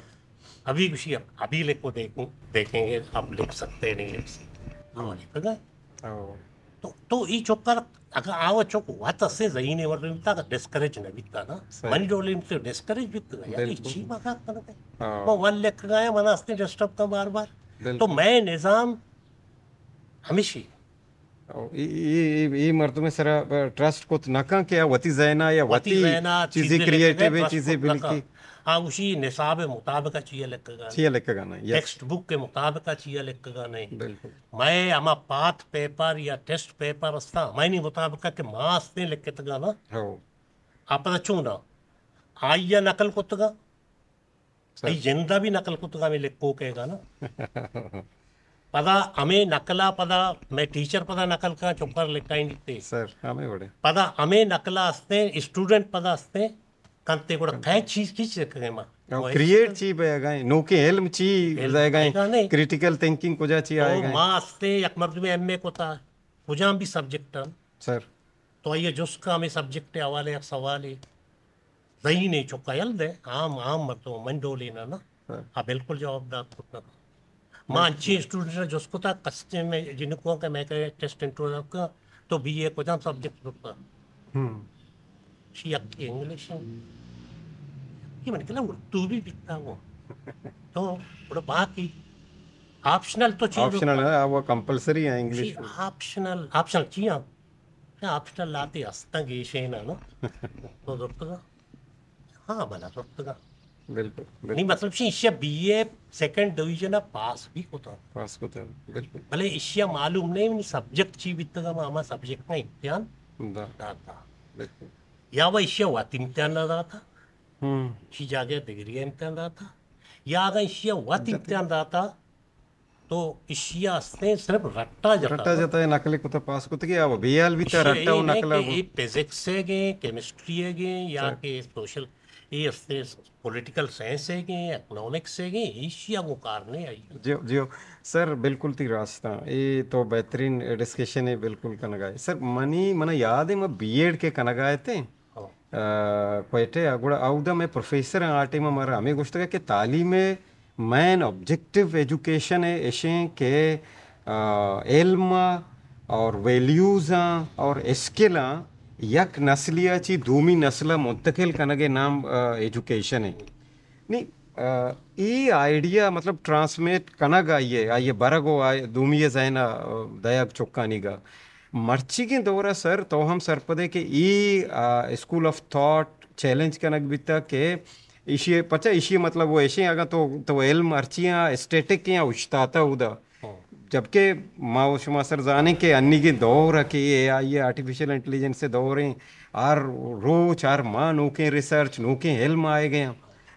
ابھی گوشی، ابھی لکھو، دیکھوں، دیکھیں گے آپ لکھ سکتے ہیں، نہیں لکھ سکتے۔ ہم۔ لکھ گئے۔ او۔ تو، تو ای چکر، اگر آو چک وت اسے ذہین ہے، ورنہ بیتا، اگر ڈسکریج نہ بیتا نا۔ صحیح۔ منی ڈولے تو ڈسکریج بیتا، یار، بالکل۔ چی مذاق کرتے؟ ہاں۔ وہ ون لکھ گئے، من استے ڈسٹرب کا بار بار۔ بالکل۔ تو مئے نظام ہمیشی او، اے، اے، اے، اے مردم سرا ٹرسٹ کت نہ کن کہ آ وتی ذہن ء یا وتی وتی ذہن ء چیزے چیزے لکھگ ء کریٹیو ٹرسٹ چیزے کت نہ کن۔ بلکہ آ گوشی نصاب مطابق چیا لکھگا، چیا لکھگا نا، یس۔ ٹیکسٹ بک کے مطابق چیا لکھگا نہیں۔ بالکل۔ مئے ہما پاتھ پیپر یا ٹیسٹ پیپر استا، ہمائنی مطابق کہ ما استیں لکھتگا نا۔ ہو۔ آ پدا چون نا؟ آئیا نقل کتگا۔ صحیح۔ ای جندا بھی نقل کتگا ہمیں لکھو کہے گا نا۔ پدا ہمیں نقلا پدا میں ٹیچر پدا نقل کا چکر لکھائیں دیتے۔ سر، ہمیں وڑے۔ پدا ہمیں نقلا ہستے، اسٹوڈنٹ پدا ہستے، کنتے گڑا کہیں چیز کی چیز کہیں ما۔ اور کریئیٹ چی بے گئے، نوکے علم چی علم بے گئے، بے گا نہیں۔ کریٹیکل تھنکنگ کجا چی تو آئے گئے۔ ما ہستے یک مردم ایم اے کو تھا، کجام بھی سبجیکٹ ہم۔ سر۔ تو آئیے جست کا ہمیں سبجیکٹ حوالے یک سوالے۔ ذہین ایں چکا یل دے، عام، عام مردم، من ڈولے نہ، نہ۔ ہاں۔ آ بالکل جواب دات کت نہ۔ ما انچیں اسٹوڈنٹ جست کتا، کسٹم میں جنکو کہ میں کہ ٹیسٹ انٹرویو کا، تو بی اے کجام سبجیکٹ رکھتا؟ ہم۔ شی یک انگلش ہے۔ یہ من کلا اردو بھی بکتا وہ۔ تو بڑا باقی آپشنل تو چیز آپشنل ہے، وہ کمپلسری ہے انگلش۔ آپشنل، آپشنل چی ہیں؟ آپشنل لاتے ہستاں گیشیں نا۔ تو زرتگا؟ ہاں، بلا زرتگا۔ بالکل، بالکل۔ نہیں، مطلب شی ایشیا B A second division pass بھی کتا۔ پاس کتا، بالکل۔ بلے ایشیا معلوم نہیں، منی سبجیکٹ چی بیتگا، ما ہما سبجیکٹ نا امتحان دا۔ داتا۔ بالکل۔ یا وہ ایشیا وت امتحان نہ داتا۔ ہم۔ شی جاگہ ڈگری امتحان داتا۔ یا اگر ایشیا وت داتا۔ امتحان داتا، تو اشیا استیں صرف رٹا جتا۔ رٹا جتا ہے، نقل کتا پاس کتا کہ اب بے حال بیتا، اشیا رٹا و اے نقل نہیں کہ اے فزکس ہے گے، کیمسٹری ہے گے یا سر۔ کہ سوشل، اے استے پولیٹیکل سائنس ہے کہ اکنامکس ہے کہ ایشی ءَ گوں کار نے آئی۔ جیو، جیو۔ سر، بالکل تئی راست آں۔ اے تو بہترین ڈسکشن ہے، بالکل کنگا ہے۔ سر، منی، منا یاد ہے، ما بی ایڈ کے کنگا ہے تے۔ ہاں۔ آ، کوئٹہ ءَ، گڑا اودا مئے پروفیسر آں، آ ٹائم ءَ مارا ہمے گوشتگ کہ تعلیم ءِ مین آبجیکٹو ایجوکیشن ءِ اشیں کہ، آ، علم ءَ اور ویلیوز آں اور اسکل آں یک نسلی ءَ چی دومی نسل ءَ منتقل کنگ ءِ نام، آ، ایجوکیشن ءِ۔ نی، آ، اے آئیڈیا مطلب ٹرانسمیٹ کنگ آئی ءِ، آئی ءِ برگ ءُ آئی دومی ءِ ذہن ءَ، آ، دئیگ چکانی گا۔ مرچیگیں دور ءَ سر، تو ہم سرپد ئے کہ اے، آ، اسکول آف تھاٹ چیلنج کنگ بیتگ کہ ایشی ءِ، پرچا ایشی ءِ مطلب وہ ایشیں، اگاں تو، تو علم ہرچی آں اسٹیٹک ایں، اوشتاتہ اودا۔ ہاں۔ جبکہ ما و شما سر زانیں کہ انیگیں دور ءَ کہ اے آئی ءِ آرٹیفیشل انٹیلیجنس ءِ دور ایں، ہر روچ، ہر ماہ نوکیں ریسرچ، نوکیں علم آئیگ ءَ آں۔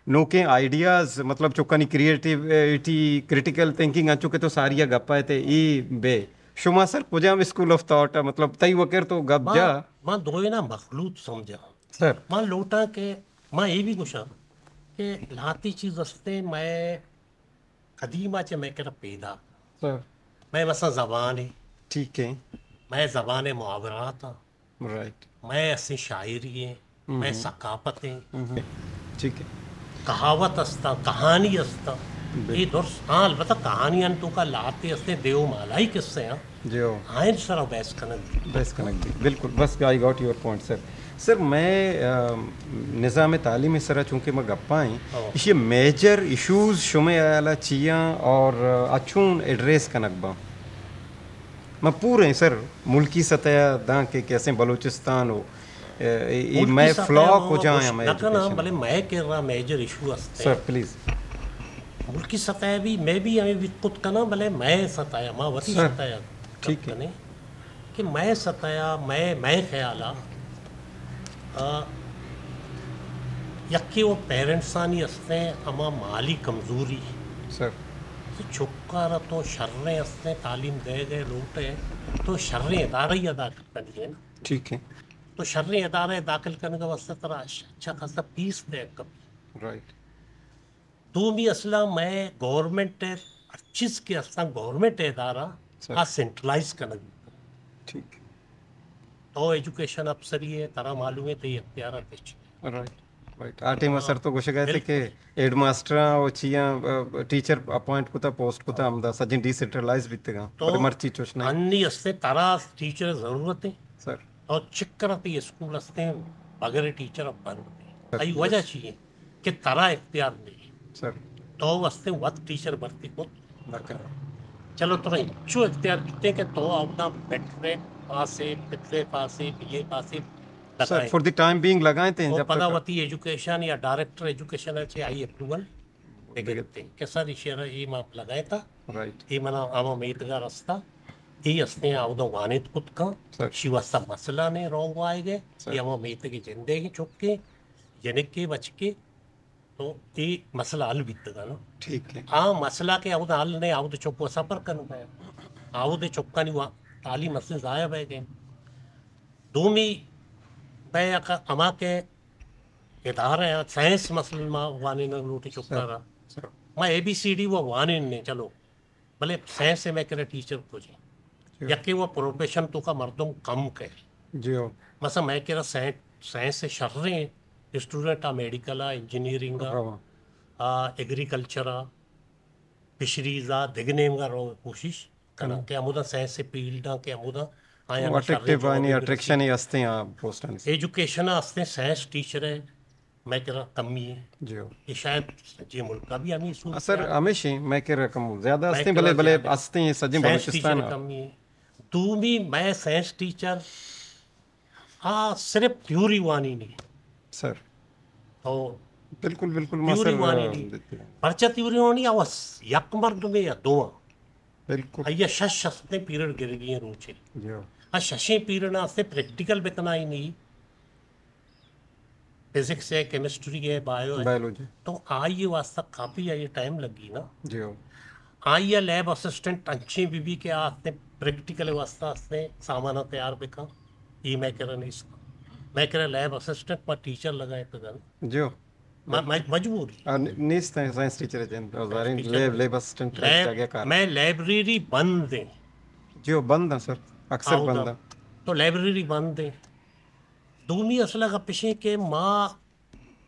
نوکیں آئیڈیاز، مطلب چکانی کریٹیویٹی، کریٹیکل تھنکنگ، انچو کہ تو ساری ءَ گپ ءَ تے اے بے۔ شما سر کجام اسکول آف تھاٹ ءَ، مطلب تئی وکر تو گپ ما، جا؟ ما دوئیناں مخلوط سمجھاں۔ سر۔ ما لوٹاں کہ ما اے بھی گوشاں کہ لہتے چیز استیں، مئے قدیم ءَ چہ مئے کرا پیدا۔ سر۔ مئے مثلاً زبان ہے۔ ٹھیک ہے۔ مئے زبان ءِ محاورات آں۔ رائٹ۔ مئے اسیں شاعری ایں، ہم۔ مئے ثقافت ایں، ہم۔ ٹھیک ہے۔ کہاوت استاں، کہانی استاں۔ بالکل۔ اے درست، ہاں، البتہ کہانی آں تو کا لہتے استیں، دیو مالائی قصے آں۔ جی ہو۔ آئین سرا بحث کنگ بیت۔ بحث کنگ بیت۔ بالکل، بس، I got your point, سر۔ سر، مئے، آ، نظام تعلیم سرا چونکہ ما گپا ایں، ہاں۔ ایشی میجر ایشوز شمئے حیالا چی آں اور، آ، چون ایڈریس کنگ باں؟ من پوریں سر ملکی سطح ءَ داں کہ، کہ اسیں بلوچستان و، اے، اے، اے ملکی مئے سطح ءَ فلاک ما کجا گوشت ہیں مئے نہ کناں، ایجوکیشن ءَ؟ بلے مئے کرا میجر ایشو است ہے۔ سر، پلیز۔ ملکی سطح ءَ بھی، مئے بھی ہمیں بھی کت کناں، بلے مئے سطح ءَ، ما وتی سر، سطح ءَ ٹھیک ہے۔ کنیں کہ مئے سطح ءَ، مئے، مئے خیال ءَ، آ، یکے وہ پیرنٹسانی استیں ہما مالی کمزوری۔ سر۔ کہ چکارا تو شریں استیں تعلیم دئیگ ءَ لوٹ ئے، تو شریں ادارہ ءَ داخل کنگ ئے نا۔ ٹھیک ہے۔ تو شریں ادارہ ءَ داخل کنگ ءِ واسطہ ترا اچھا خاصا فیس دئیگ کپی۔ رائٹ۔ دومی اصلا مئے گورنمنٹ ءِ ہر چیز کہ استاں گورنمنٹ ءِ ادارہ سر۔ آ سینٹرلائز کنگ بیتگ۔ ٹھیک۔ تو ایجوکیشن افسری ئے، ترا معلوم ہے تئی اختیارات ہچ نہ۔ Right, right. آ ٹائم ءَ سر تو گوشگ ءَ اتئے کہ بالکل۔ ہیڈ ماسٹراں و چیاں، آ، ٹیچر اپوائنٹ کتا، پوسٹ کتا، ہمدا سجیں ڈی سینٹرلائز بیتگاں۔ تو بلے مرچی چوش نہ۔ انی استیں ترا ٹیچر ضرورت ہے۔ سر۔ تو چکر تئی اسکول استیں بغیر ٹیچر ءَ بند۔ سر، آئی وجہ یس۔ چی ہے؟ کہ ترا اختیار نہیں۔ سر۔ تو واسطے وت ٹیچر بھرتی کت۔ نہ کر۔ چلو، ترا انچو اختیار کیتے کہ تو اودا میٹرک پاس ہے، پترے پاس ہے، بی اے پاس ہے، سر، لگائے۔ فار دی ٹائم بینگ لگائیں تے، وہ جب پدا تک وتی ایجوکیشن یا ڈائریکٹر ایجوکیشن ہے، چاہے آئی اپروول بگتے۔ بگتے۔ کہ سر، ایشی را اے ما لگائے تا۔ رائٹ۔ اے منا ہما میتگا رستا۔ اے استیں اودا وانیت کت کن۔ سر۔ شی واسطہ مسئلہ نے رونگ آئے گئے۔ سر۔ اے ہما میتگی جندے گی چکے، جنکے بچکے۔ تو اے مسئلہ حل بیتگ نا۔ ٹھیک ہے۔ آ مسئلہ کہ اود حل نے، اود چک و سفر کنگ ءَ، اود چکانی وا-، تعلیم است ضائع بہ گئے۔ دومی بہ یک ہما کہ ادارہ ءَ سائنس مثلاً ما وانینگ لوٹی چکارا۔ سر۔ ما اے بی سی ڈی و وانین نے، چلو۔ بلے سائنس ءَ مئے کرا ٹیچر کجے؟ جی۔ یکے وہ پروفیشن تو کا مردم کم کئے۔ جی ہو۔ مثلاً مئے کرا سائن-، سائنس ءِ شریں اسٹوڈنٹ آ میڈیکل آ، انجینئرنگ آ، رواں۔ آ، ایگریکلچر آ، فشریز آ، دگہ نیمگا رو کوشش کناں ہم۔ کہ ہمودا سائنس ءِ فیلڈ آ کہ ہمودا آیاں وہ شریں اٹریکٹیو جاب آنی ملسی۔ اٹریکشن ہی ہستیں آ پوسٹانی۔ ایجوکیشن آ ہستیں سائنس ٹیچر ءِ مئے کرا کمی ہے۔ جی ہو۔ یہ شاید سجے ملک کا بھی ہمیں اصول سر، کیا ہے؟ ہمیشہ مئے کرا کم زیادہ مئے ہستیں، کرا بلے، بلے زیادہ۔ ہستیں سجے سائنس بلوچستان ٹیچر آ۔ کمی ہے۔ دومی مئے سائنس ٹیچر آ صرف تھیوری وانی نہیں۔ سر۔ تو بالکل، بالکل، ما تھیوری سر، وانی آ، نہیں۔ دیتے ہیں۔ پرچہ تھیوری وانی آ بس یک مردمے یا دو آں۔ بالکل۔ آئی ءَ شش ہستیں پیریڈ گرگی ہیں روچے۔ جی ہو۔ آ ششیں پیریڈ آ ہستیں پریکٹیکل بکنائی نہیں۔ فزکس ہے، کیمسٹری ہے، بائیو ہے۔ بائیولوجی۔ تو آئی واسطہ کافی آئی ٹائم لگی نا۔ جی ہو۔ آئی لیب اسسٹنٹ انچیں بی بی کہ آ ہستیں پریکٹیکل واسطہ ہستیں سامان تیار بکن۔ یہ مئے کرا نہیں اس۔ مئے کرا لیب اسسٹنٹ پر ٹیچر لگائے تو گل۔ جی ہو۔ م-، م-، مجبوری۔ آ، ن-، نیست ہیں سائنس ٹیچر جن، ظاہر ہیں، teacher lab, lab assistant lab, چاہے کار۔ میں لائبریری بند ہیں۔ جی، وہ بند ہیں سر، اکثر آؤ بند دا۔ ہیں۔ تو لائبریری بند ہیں۔ دومی اصل گپ اش کہ ما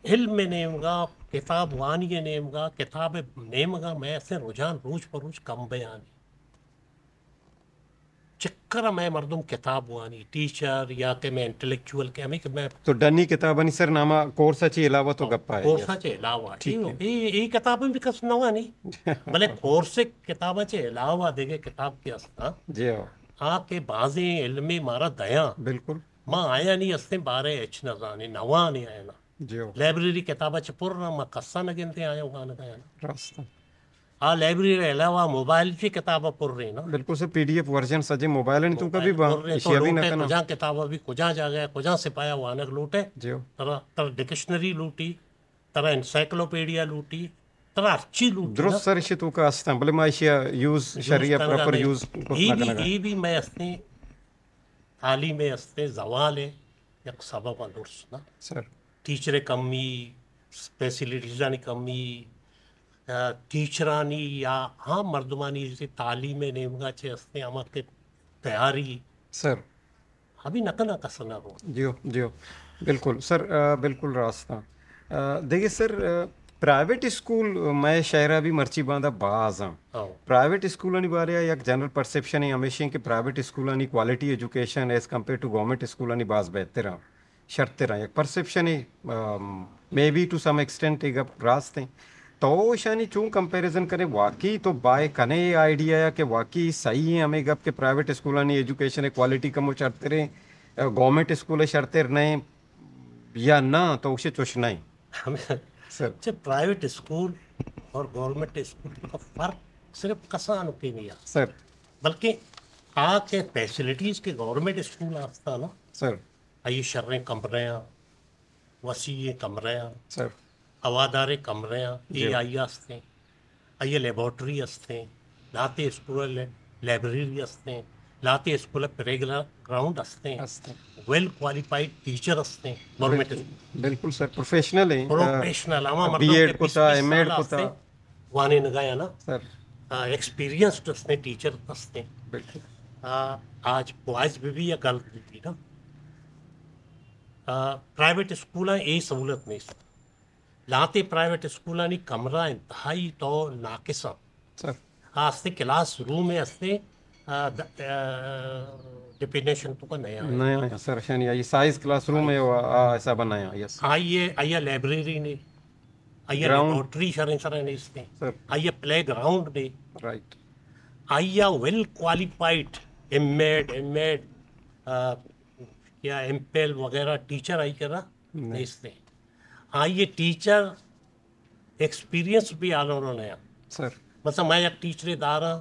علم نیمگا، کتاب وانی نیمگا، کتاب نیمگا میں سے رجحان روچ پر روچ کم بیانی۔ چکر ء مئے مردم کتاب وانی، ٹیچر یا کہ مئے انٹلیکچوئل کہ ہمیں کہ مئے تو ڈنی کتابانی سر ناما کورس ء چی علاوہ تو گپ آئے کورس ء چی علاوہ۔ ٹھیک ہے۔ اے، اے کتاباں بھی کس نہ وانی۔ بلے کورس کتاباں چی علاوہ دیگه کتاب کی است، ہاں؟ جی ہاں۔ آ کہ بازیں علمے مارا دیاں۔ بالکل۔ ما آیا نہیں استیں بارے اچ نہ زانے، نوانے آیا نا۔ جی ہاں۔ لائبریری کتاباں چی پر ما کسا نہ گنتے آیا وانگا آیا نا۔ راست۔ آ لائبریری ء علاوہ موبائل چی کتاب ء پر رہے نا۔ بالکل سر، پی ڈی ایف ورژن سجے موبائل ء تو کبھی با پر رہے، تو ایشی ابھی نہ لوٹے کنا۔ کجا کتاب ابھی کجا جاگہ ہے، کجا سپایا وانگ لوٹے۔ جی۔ ترا، ترا ڈکشنری لوٹی، ترا انسائیکلوپیڈیا لوٹی، ترا ہر چیز لوٹی درست نا۔ سر، ایشی تو کا استاں، بلے ما ایشی یوز یوز شریعہ کرنا پراپر نہیں۔ یوز کو اے نہ بھی، کرنا۔ اے بھی میں استیں، تعلیم ء استیں زوال ء یک سبب ء درست نا۔ سر۔ ٹیچر ء کمی، فیسلٹیزانی کمی، آ، ٹیچرانی یا عام مردمانی تعلیم ء نیمگا چہ استیں ہما کہ تیاری۔ سر۔ ابھی نہ کنا کس نہ رو۔ جیو، جیو۔ بالکل سر، آ، بالکل راست آں۔ آ، دیگہ سر، آ، پرائیویٹ اسکول مئے شہر ء بھی مرچی باندا باز آں۔ ہاں۔ پرائیویٹ اسکولانی بارے ء یک جنرل پرسپشن ہمیش ایں کہ پرائیویٹ اسکولانی quality education as compare to government اسکولانی باز بہتر آں۔ شرتر آں۔ یک پرسپشنے، um, may be to some extent اے گپ راست ایں۔ تو ایشانی چون کمپیریزن کنے؟ واقعی تو بائے کنے اے آئیڈیا کہ واقعی صحیح ایں ہمے گپ کہ پرائیویٹ اسکولانی ایجوکیشن کوالٹی کمو شرتر ایں، گورنمنٹ اسکول شرتر نہ ایں یا نہ؟ تو اسے چوش نہ ایں۔ ہمیں سر۔ چہ پرائیویٹ اسکول اور گورنمنٹ اسکول کا فرق صرف کسانوں کے نہیں ہے۔ سر۔ بلکہ آ کے فیسلٹیز کے گورنمنٹ اسکول آستا نا۔ سر۔ آئی شریں کمرے ہیں، وسیع کمرے ہیں، سر۔ ہوادار کمرے ہیں، جی۔ اے آئی ہستیں، آئی لیبارٹری ہستیں، لاتے اسکول لے-، لائبریری ہستیں، لاتے اسکول پلے گرا-، گراؤنڈ ہستیں، ہستیں۔ ویل کوالیفائیڈ ٹیچر ہستیں، گورنمنٹ بالکل، بالکل سر، پروفیشنل ہیں، آ، پروفیشنل، ہما مردم بی ایڈ کہ بیس، کتا، بیس ایم ایڈ سال کتا۔ ہستیں، وانے نگایا نا۔ سر۔ آ، ایکسپیرینسڈ ہستیں، ٹیچر ہستیں۔ بالکل۔ آ، آج بوائز بھی بھی یا گرلز بھی بھی نا۔ آ، پرائیویٹ اسکولاں اے سہولت نیست۔ لہتے پرائیویٹ اسکولانی کمرہ انتہائی تو ناقص آں۔ سر۔ آ ہستے کلاس روم ہے ہستے، آ، د-، آ، ڈیفینیشن تو کا نیا ہے۔ نیا ہے سر، شانی آئی سائز کلاس روم ہے، آ، آ، حساب نیا، یس۔ آئی ہے، آئی ہے لائبریری نے، آئی ہے گراؤنڈ۔ لیبارٹری شریں شریں نیستے۔ سر۔ آئی ہے پلے گراؤنڈ نے۔ رائٹ۔ آئی ہے well qualified, M Ed, M Ed, آ، یا ایم پیل وغیرہ ٹیچر آئی کرا نہیں۔ نیستے۔ آئی ٹیچر ایکسپیرینس بھی آلورو نیا۔ سر۔ مثلا میں یک ٹیچرے داراں،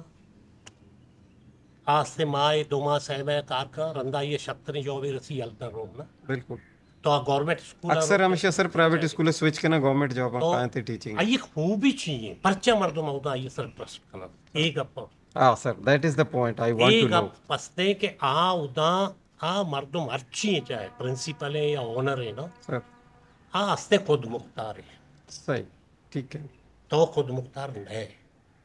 آستے ماہ، دو ماہ، سہ ماہ کار کن، رندا یہ شپتریں جابے رسی ہلتر روم نا۔ بالکل۔ تو آ گورنمنٹ اسکول اکثر ہمیشہ سر پرائیویٹ اسکول سوئچ کنا گورنمنٹ جاب تو کائیں تے ٹیچنگ۔ آئی خوبی چی ہیں، پرچہ مردم اودا آئی سر ٹرسٹ کنا۔ اے گپ۔ ہاں سر، that is the point I want to know۔ اے گپ پستے کہ آ اودا آ مردم ہرچی ہیں، چاہے پرنسپل ہیں یا اونر ہیں نا، سر۔ آ ہستے خود مختار ہیں۔ صحیح، ٹھیک ہے۔ تو خود مختار نہ ہے۔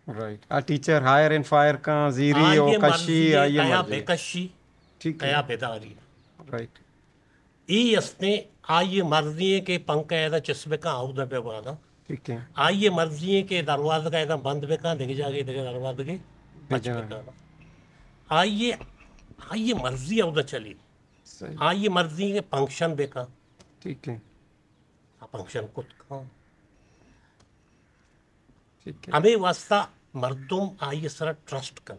رائٹ۔ آ ٹیچر ہائر اینڈ فائر کاں، زیری آئی او کشی، مرضی ہے، آئی کیا مرضی۔ بے کشی، ٹھیک ہے۔ کیا بیداری۔ رائٹ۔ ای ہستیں، آئی مرضی ہے کہ پنکھا ایدا چس بکاں، آؤدا بے بادا۔ ٹھیک ہے۔ آئی مرضی ہے کہ دروازہ کا ایدا بند بکاں، دگہ جاگے، دگہ دروازہ کے بچ بجا۔ بکاں۔ آئی، آئی مرضی اودا چلی۔ صحیح۔ آئی مرضی کہ فنکشن بکن۔ ٹھیک ہے۔ آ فنکشن کت کن۔ ٹھیک ہے۔ ہمے واسطہ مردم آئی سرا ٹرسٹ کن۔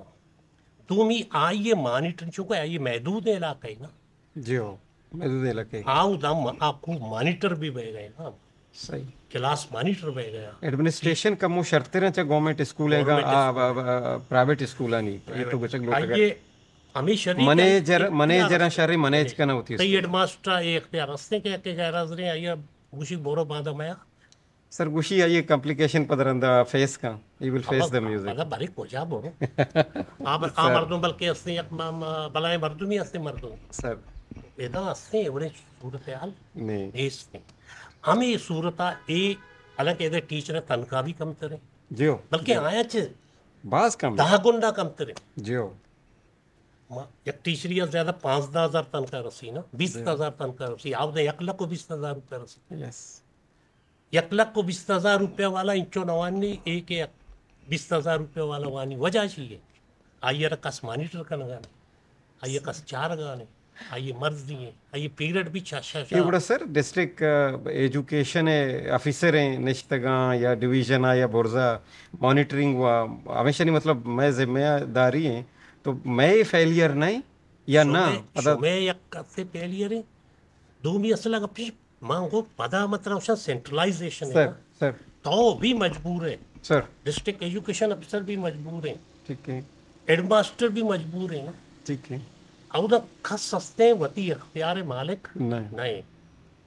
دومی آئی مانیٹر، چونکہ آئی محدود علاقہ ہے نا۔ جی ہو، محدود علاقہ ہے۔ آ دا م-، آ کو مانیٹر بھی بہ گئے نا۔ صحیح۔ کلاس مانیٹر بہ گیا۔ ایڈمنسٹریشن کمو شرتر ہیں چا گورنمنٹ اسکول ہے گا، گورنمنٹ آ، اسکول۔ آ، آ، پرائیویٹ اسکول آنی، یہ تو گچک لوٹ آئیے۔ ہمیشہ نہیں منیجر، کہا کہ منیجر اتنا شری منیج کرنا ہوتی ہے کئی اسکول۔ ہیڈ ماسٹر یہ اختیار ہستے کہ، کہ غیر حاضر ہیں، آئیے گوشی بورو باندھا میا۔ سر گوشی آئیے کمپلیکیشن پدرندہ فیس کا، he will face the music۔ اب بھری کجا بورو؟ آ بر-، آ سر۔ مردم بلکہ ہستے یک م-، م-، بلائیں مردمی ہستے مردم۔ سر۔ ادا ہستے، اوڑے صورتحال نہیں۔ نیستے۔ ہمے صورت ءَ اے، حالانکہ ادے ٹیچر ءِ تنخواہ بھی کمتر ایں، جی ہو، بلکہ جی ہو۔ آیاں چہ باز کم ایں۔ دہ گنا کمتر ایں۔ جی ہو۔ ما یک ٹیچری ءَ زیادہ پانزدہ ہزار تنخواہ رسی نا، بیست ہزار تنخواہ رسی، آودا یک لکھ و بیست ہزار روپیہ رسی۔ یس۔ یک لکھ و بیست ہزار روپیہ والا انچو نوانی اے کہ بیست ہزار روپیہ والا وانی، وجہ چی ایں؟ آئی ءَ را کس مانیٹر کنگا نہ ایں، آئی ءَ کس چارگا نہ ایں، آئی ءِ مرضی ایں، آئی ءِ پیریڈ بھی چھ، چھ، چھ۔ اے گڑا سر ڈسٹرکٹ، آ، ایجوکیشن ءِ آفیسر ایں نشتگاں یا ڈویژن ءَ یا برزا مانیٹرنگ و ہمیشانی مطلب مئے ذمہ داری ایں، تو مئے فیلئر نہ ایں یا نہ؟ شمئے، ادا شمئے یک کسے فیلئر ایں، دومی اصل اگر پیش من گوں پدا مطلب شا سینٹرلائزیشن ایں سر، نا۔ سر۔ تو بھی مجبور ئے۔ سر۔ ڈسٹرکٹ ایجوکیشن آفیسر بھی مجبور ایں۔ ٹھیک ایں۔ ہیڈ ماسٹر بھی مجبور ایں نا۔ ٹھیک ایں۔ اودا کس ہستیں وتی اختیار مالک نہ ایں۔ نہ ایں۔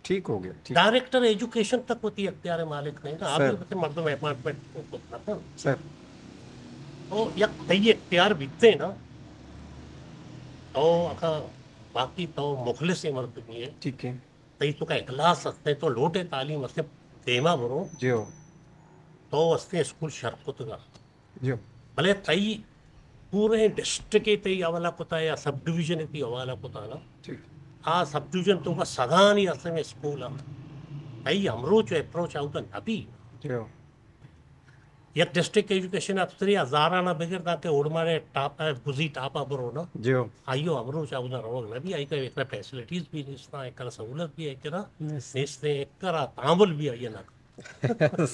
ٹھیک ہو گیا، ٹھیک۔ ڈائریکٹر ایجوکیشن تک وتی اختیار مالک نہ ایں نا۔ سر۔ آدمی وتی مردم اپوائنٹمنٹ کو کرتا۔ سر۔ تو یک تئی اختیار بیتے نا۔ تو اکا باقی تو مخلص مردمی ئے۔ ٹھیک ایں۔ تئی توکا اخلاص ہستیں، تو لوٹے تعلیم ہستیں، دیما برو۔ جی ہو۔ تو ہستیں اسکول شر کتگا۔ جی ہو۔ بلے تئی پورے ڈسٹرکٹ تئی حوالہ کتا یا سب ڈویژن تئی حوالہ کتا نا۔ ٹھیک۔ آ سب ڈویژن توکا سدانی ہستیں اسکول ہم۔ تئی ہمروچ اپروچ آؤٹ نہ بی۔ جی ہو۔ یک ڈسٹرکٹ ایجوکیشن آفیسر ءَ ہزاراں نہ بگر داں کہ اوڑماڑے ٹاپ ءَ، بزی ٹاپ ءَ برو نا۔ جی ہو۔ آئی ءَ ہمروچ اودا روگ نہ بی، آئی کرا ایک فیسلٹیز بھی نیست، ایک کرا سہولت بھی آئی کرا نیست۔ نیست، ایک کرا تعامل بھی آئی نہ۔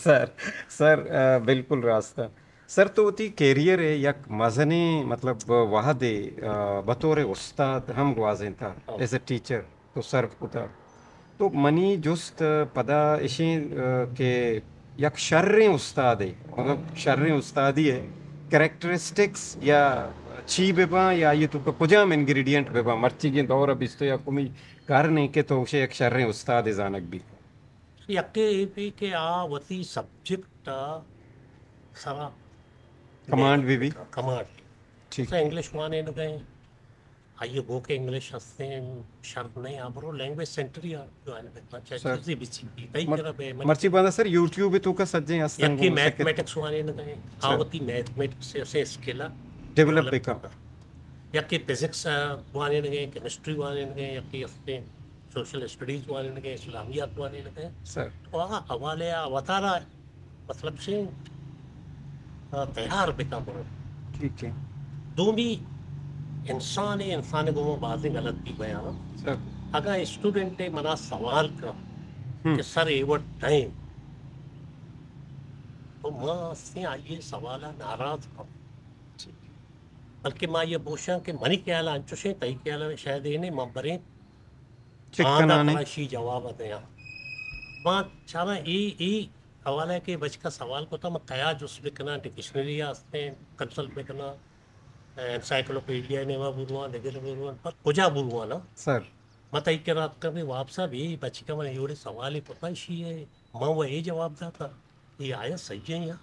سر، سر، آ، بالکل راست ہے۔ سر، تو وتی کیریئر ءِ یک مزنیں، مطلب، وہدے، آ، بطور استاد ہم گوازینتا، ہاں۔ As a teacher. تو سرو کتگ۔ تو منی جست پدا اشیں، آ، کہ یک شریں استادے، مطلب شریں استادی ءِ کریکٹرسٹکس یا چی بہ باں یا آئی توکا کجام انگریڈینٹ بہ باں، مرچیگیں دور ءِ بیست و یکمی قرن ایں کہ تو گوشے یک شریں استادے زانگ بیت۔ یکے اے بی کہ آ وتی سبجیکٹ ءِ سرا کمانڈ بہ بی۔ کمانڈ۔ ٹھیک۔ مثلاً انگلش وانینگ ءَ ایں، آئی ءَ گو کہ انگلش ہستیں، شرط نہ ایں، آ برو لینگویج سینٹر ءَ جوائن بکن، چاہے سر۔ چیزے بہ چی بی، تئی مر-، کرا بہ، منی مرچی باندا سر یوٹیوب ءِ توکا سجیں ہستن یکے گوں مسکت۔ میتھمیٹکس وانینگ ءَ ایں، آ سر۔ وتی میتھمیٹکس ءِ ہستیں اسکل ءَ ڈیولپ ڈیولپ بکن۔ بکن۔ یکے فزکس وانینگ ءَ ایں، کیمسٹری وانینگ ءَ ایں، یکے ہستیں سوشل اسٹڈیز وانینگ ءَ ایں، اسلامیات وانینگ ءَ ایں۔ سر۔ تو آ حوالے ءَ وتارا مطلب سے، آ، تیار بکن برو۔ ٹھیک ہے۔ دومی، انسان ءَ، انسان ءَ گوما بازیں غلطی بیاں۔ سر۔ اگاں اسٹوڈنٹ ءَ منا سوال کن ہم۔ کہ سر اے وڑ نہ ایں، تو ما ہستیں آئی ءِ سوال ءَ ناراض کن۔ ٹھیک۔ بلکہ ما یہ بوشاں کہ منی خیال ءَ انچوشیں، تئی خیال ءَ شاید اے نہ ایں، من بریں چک آندا کنانے۔ ترا اشی جواب ءَ دیاں۔ ما چاراں اے، اے حوالہ کہ بچکا سوال کتا، ما کیا جست بکناں، ڈکشنری ءَ ہستیں کنسلٹ بکناں، انسائیکلوپیڈیا ءِ نیما برواں، دگہ برواں، پر کجا برواں نا؟ سر۔ ما تئی کرا اتکاں، واپس ءَ بی بچکا من ایوڑے سوالے کتا، اشی ءَ من و اے جواب داتا، اے آیا صحیح ایں یا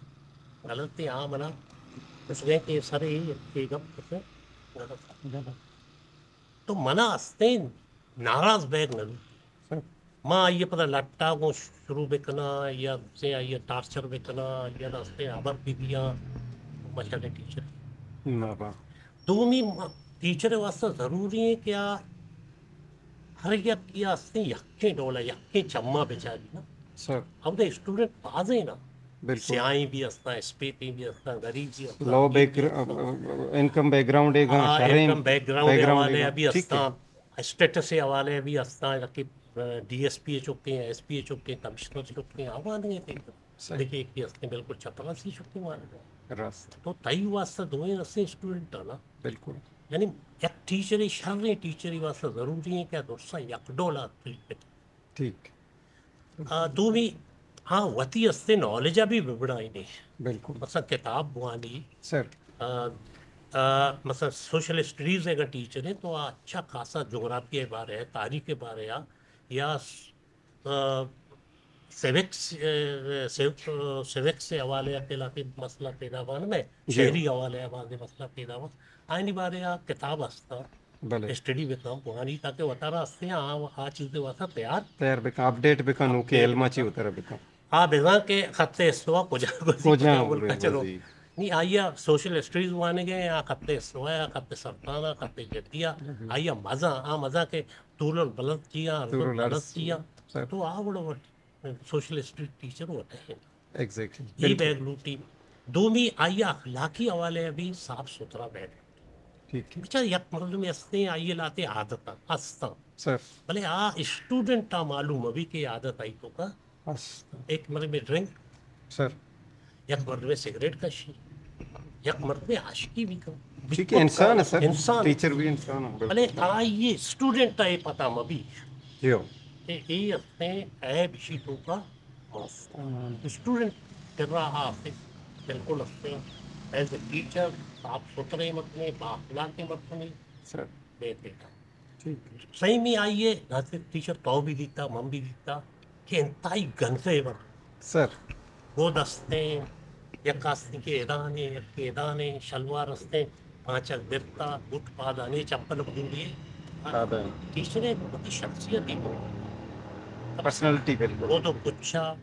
غلط ایں؟ آ منا گوشگا ایں کہ سر اے، اے گپ کسے غلط ایں۔ تو منا ہستیں ناراض بیگ نہ لوٹی۔ ما آئی ءَ پدا لٹ ءَ گوں شروع بکناں یا سے آئی ءَ ٹارچر بکناں یا دستیں ہبر بہ دیاں، ماشاءاللہ ٹیچر۔ نہ با۔ دومی، ٹیچر ءِ واسطہ ضروری ایں کہ آ ہر یکے ءَ ہستیں یکیں ڈول ءَ، یکیں چم ءَ بچاری نا۔ سر۔ ہمدا اسٹوڈنٹ بازیں نا۔ بالکل۔ سیاہیں بھی ہستاں، اسپیتیں بھی ہستاں، غریب بھی ہستاں، لو امیر بیک بھی گرا-، ہستاں۔ انکم بیک گراؤنڈ ءَ گاں، ہاں، شریں income back ground back ground ءَ حوالے گاں۔ بھی ٹھیک ہے۔ ہستاں، اسٹیٹس ءِ حوالے بھی ہستاں، کہ ڈی ایس پی ءِ چکیں، ایس پی ءِ چکیں، کمشنر ءِ چکیں، آوانگ ءَ تھے۔ صحیح۔ لیکن ایک بھی ہستیں بالکل چپراسی چکیں وانگ ءَ۔ راست۔ تو تئی واسطہ دوئیں ہستیں اسٹوڈنٹ نا۔ بالکل۔ یعنی یک ٹیچرے، شریں ٹیچرے واسطہ ضروری ایں کہ درساں یک ڈول ءَ ٹریٹ بہ کن۔ ٹھیک۔ آ، دومی، ہاں، وتی ہستیں نالج ءَ بھی ببڑائینی۔ بالکل۔ مثلاً کتاب بوانی۔ سر۔ آ، آ، مثلاً سوشل اسٹڈیز ءِ اگر ٹیچر ایں تو آ اچھا خاصا جغرافیہ ءِ بارے ءَ، تاریخ ءِ بارے ءَ یا آ، سیوکس، آ، سیو-، آ، سیوکس ءِ حوالے ءَ تیلاپی مسئلہ پیدا بان، مئے جی۔ شہری حوالے ءَ بازیں مسئلہ پیدا بان۔ آئینی بارے ءَ کتاب ہستاں، بلے۔ اسٹڈی بکن، کوہانی، تاکہ وتارا ہستیں آ، آ چیز واسطہ تیار تیار بکن، اپڈیٹ بکن، نوکیں اپڈیٹ علم ءَ چی بکن۔ وتارا بکن۔ آ بزاں کہ خط استوا کجا گوزی، کجا کجا ملک ءَ چرو۔ گوزی۔ نی آئی ءَ سوشل اسٹڈیز وانگ ءَ، آ خط استوا ءَ، آ خط سرطان ءَ، آ خط جدی ءَ، آئی ءَ مزاں، آ مزاں کہ طول البلد چی ءَ، عرض طول العرض العرض چی ءَ۔ سر۔ تو آ وڑ وڑ سوشل اسٹڈی ٹیچر وت ہے۔ ایگزیکٹلی۔ اے بیگ لوٹی۔ دومی آئی ءِ اخلاقی حوالے ءَ بھی صاف ستھرا بیگ لوٹی۔ ٹھیک ہے۔ بچار یک مردمے ہستیں، آئی ءِ لہتے عادت ہستاں۔ سر۔ بلے آ اسٹوڈنٹ ءَ معلوم ابھی کہ عادت آئی توکا ہست۔ ایک مردمے ڈرنک۔ سر۔ یک مردمے سگریٹ کشی۔ یک مردمے عاشقی بھی کن۔ ٹھیک ہے، انسان ہے سر۔ انسان۔ ٹیچر بھی انسان ہے، بالکل۔ بلے آئی اسٹوڈنٹ ءَ اے پتہ مبی۔ جی ہو۔ کہ اے ہستیں عیب اشی توکا۔ اسٹوڈنٹ کرا آ بالکل ہستیں۔ ایز اے ٹیچر، صاف ستھرے مردمے، با اخلاقیں مردمے۔ سر۔ بہترین۔ ٹھیک۔ سیمی آئی ءَ، ٹیچر تو بھی دیتا، من بھی دیتا کہ انتہائی گندے مردم۔ سر۔ گد ہستیں، یک ہستیں کہ ادانے، یک ادانے، شلوار ہستیں، پانچک درتا، بوٹ پادانی، چپل بوندی۔ پادانی۔ ٹیچر ءِ وتی شخصیت ہی بہت۔ پرسنالٹی بالکل۔ گد و کچا،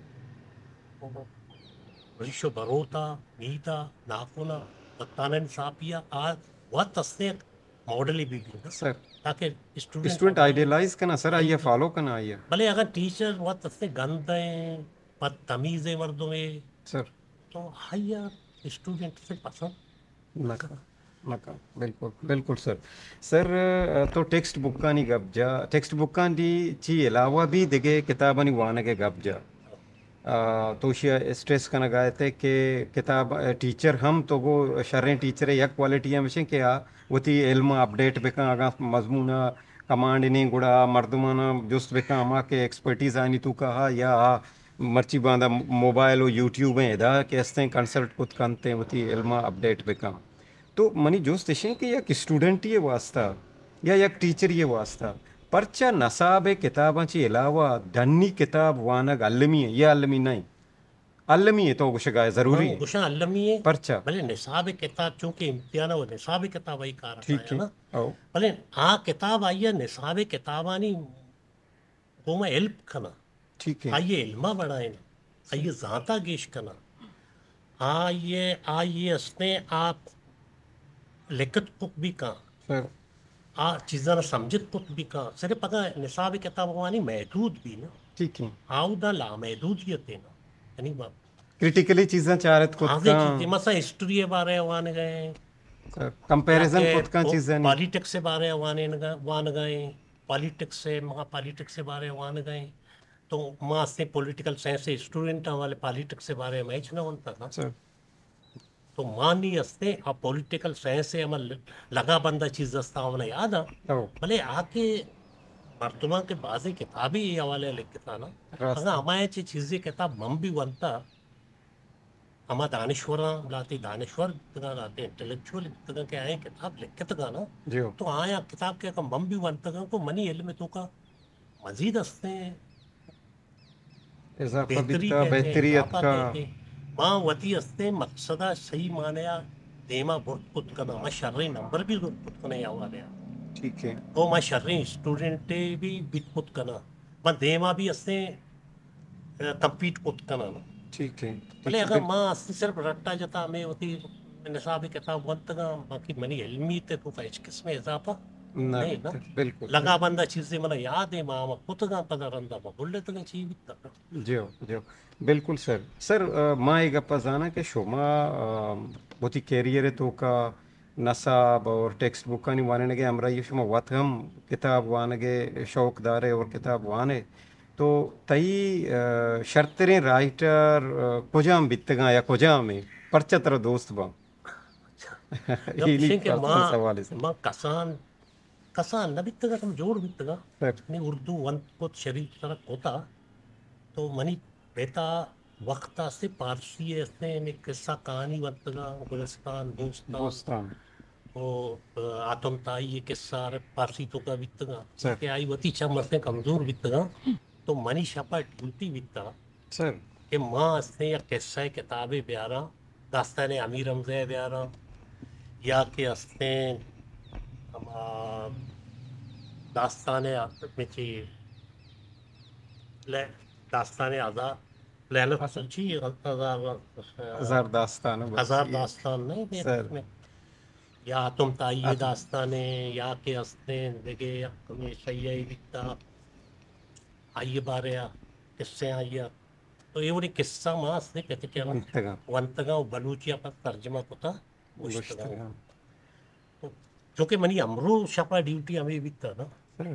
ریش و بروتا، میتا، ناخنا، بتانن صافیا، آ وت ہستیں ماڈل ہی بہ بیت۔ سر۔ تاکہ اسٹوڈنٹ اسٹوڈنٹ آئیڈیلائز کنا سر، آئی ءَ فالو کنا آئی ءَ۔ بلے اگر ٹیچر وت ہستیں گندیں، بدتمیزیں مردمے، سر۔ تو آئی ءَ اسٹوڈنٹ سے پسند نہ کن۔ نہ کن۔ بالکل، بالکل سر۔ سر، تو ٹیکسٹ بکانی گپ جا، ٹیکسٹ بکانی چی علاوہ بھی دگہ کتابانی وانگ ءِ گپ جا۔ آ، تو اشی ءَ اسٹریس کنگ ءَ ات کہ کتاب، آ، ٹیچر ہم تو گو شریں ٹیچر ءِ یک کوالٹی ہمیش انت کہ آ وتی علم ءَ اپڈیٹ بکن، اگاں مضمون ءَ کمانڈ نیں گڑا آ مردماں جست بکن، ہما کہ ایکسپرٹیز آنی توکا ہا یا آ مرچی باندا موبائل و یوٹیوب ءَ ادا کہ استیں کنسلٹ کت کنت وتی علم ءَ اپڈیٹ بکن۔ تو منی جست اش انت کہ یک اسٹوڈنٹے ءِ واسطہ یا یک ٹیچرے ءِ واسطہ پرچا نصاب ءِ کتاباں چہ علاوہ ڈنی کتاب وانگ المی انت یا المی نہ انت؟ المی انت تو گوشگ ءَ ئے ضروری انت؟ گوشاں المی انت۔ پرچا؟ بلے نصاب ءِ کتاب چونکہ امتحان ءَ نصاب ءِ کتاب ءَ کار ٹھیک انت۔ نا؟ او۔ بلے آ کتاب آئی ءَ نصاب ءِ کتابانی گوما ہیلپ کناں۔ ٹھیک ہے۔ آئی ءِ علم ءَ بڑائیناں۔ آئی ءِ زانت ءَ گیش کناں۔ آئی ءَ، آئی ءِ استیں آپ لکھت کت بھی کن۔ سر۔ آ چیزاں را سمجھت کت بھی کن۔ صرف اگاں نصاب کتاب وانی محدود بھی نا۔ ٹھیک ہے۔ آودا لامحدودیت ہے نا۔ یعنی با-، کریٹیکلی چیزاں چارت کت ہاں، کن۔ چیزیں، مثلاً ہسٹری ءِ بارے ءَ وانگ ءَ ایں۔ سر، کمپیریزن یا کہ کت کن پو-، چیزانی۔ پالیٹکس ءِ بارے ءَ وانینگ ءَ، وانگ ءَ ایں۔ پالیٹکس ءِ، ما پالیٹکس ءِ بارے ءَ وانگ ءَ ایں۔ تو ما استیں پولیٹیکل سائنس ءِ اسٹوڈنٹ آں، بلے پالیٹکس ءِ بارے ءَ ما ہچ نہ ونتگ۔ سر۔ تو ما نی استیں آ پولیٹیکل سائنس ءِ ہما ل-، لگا بندہ چیز است آ منا یاد آں۔ او۔ بلے آ کہ مردماں کہ بازیں کتابے اے حوالے ءَ لکھتا نا۔ راست۔ اگاں ہمایا چہ چیزے کتاب من بھی ونتا، ہما دانشوراں، لہتے دانشور بیتگاں، لہتے انٹلیکچوئل بیتگاں کہ آیاں کتاب لکھتگاں نا، جی ہو۔ تو آیاں کتاب کہ اگاں من بھی ونتگاں، تو منی علم ءِ توکا مزید استیں اضافہ بہتری بیتا، کہتے، بہتری اضافہ اتکا۔ کہتے۔ ما وتی استیں مقصد ءَ صحیح معنی ءَ دیما برت کت کناں، ما شریں نمبر بھی زرت کت کناں اے حوالے ءَ۔ ٹھیک ہے۔ او ما شریں اسٹوڈنٹے بھی بیت کت کناں، ما دیما بھی استیں کمپیٹ کت کناں۔ ٹھیک ہے، ٹھیک بلے ہے، اگاں بل- ما است صرف رٹا جتا، ہمے وتی نصاب کتاب ونتگاں، باقی منی علمی تے تو ہچ قسم اضافہ نہ نہیں نا۔ بیتگ، بالکل۔ لگا بندہ چیزے منا یاد ہے، ما ہما کتگاں، پدا رندا ما بھلتگاں چی بیتا۔ جی ہو، جی ہو۔ بالکل سر۔ سر، آ، ما اے گپا زاناں کہ شما، آ، وتی کیریئر توکا نصاب اور ٹیکسٹ بکانی وانینگ ءِ ہمراہی ءَ شما وت ہم کتاب وانگ ءِ شوق دارے اور کتاب وانے، تو تئی، آ، شرتریں رائٹر، آ، کجام بیتگاں یا کجام ایں؟ پرچا ترا دوست باں؟ جب اے نی گوشیں کہ خاص ما، سوال ہے سر۔ ما کسان، کسان نہ بیتگاں، ہم جوڑ بیتگاں۔ سر۔ نی اردو ونت کت، شریف سرا کتا، تو منی پت ءَ وقت است پارسی ءِ استیں ہمے قصہ کہانی ونتگاں، گلستان، بوستان، بوستان۔ او، آتم تائی ءِ قصہ پارسی توکا بیتگاں۔ سر۔ کہ آئی وتی چم استیں کمزور بیتگاں، تو منی شپ ءَ ڈیوٹی بیتا، سر، کہ ما استیں یک قصہ ءِ کتابے بیاراں، داستان امیر حمزہ ءَ بیاراں، یا کہ استیں ہما داستان ءَ، چی، لے-، داستان ءَ ہزار، لیلا، چی، ہزار، ہزار داستان، بس ہزار یہ۔ داستان نہیں، سر۔ یا آتم تائی ءِ آتم۔ داستان ءَ، یا کہ ہستیں دگہ یک ہمے شیءَ بیتا، آئی ءِ بارے ءَ، قصے آئی ءِ۔ تو اے وڑیں قصہ ما ہستیں پت ءَ کہ ونتگاں۔ ونتگاں و بلوچی ءَ پد ترجمہ کتا گوشتگاں۔ گوشتگاں۔ چونکہ منی امرو شپا ڈیوٹی ہمے بیتا نا، سر۔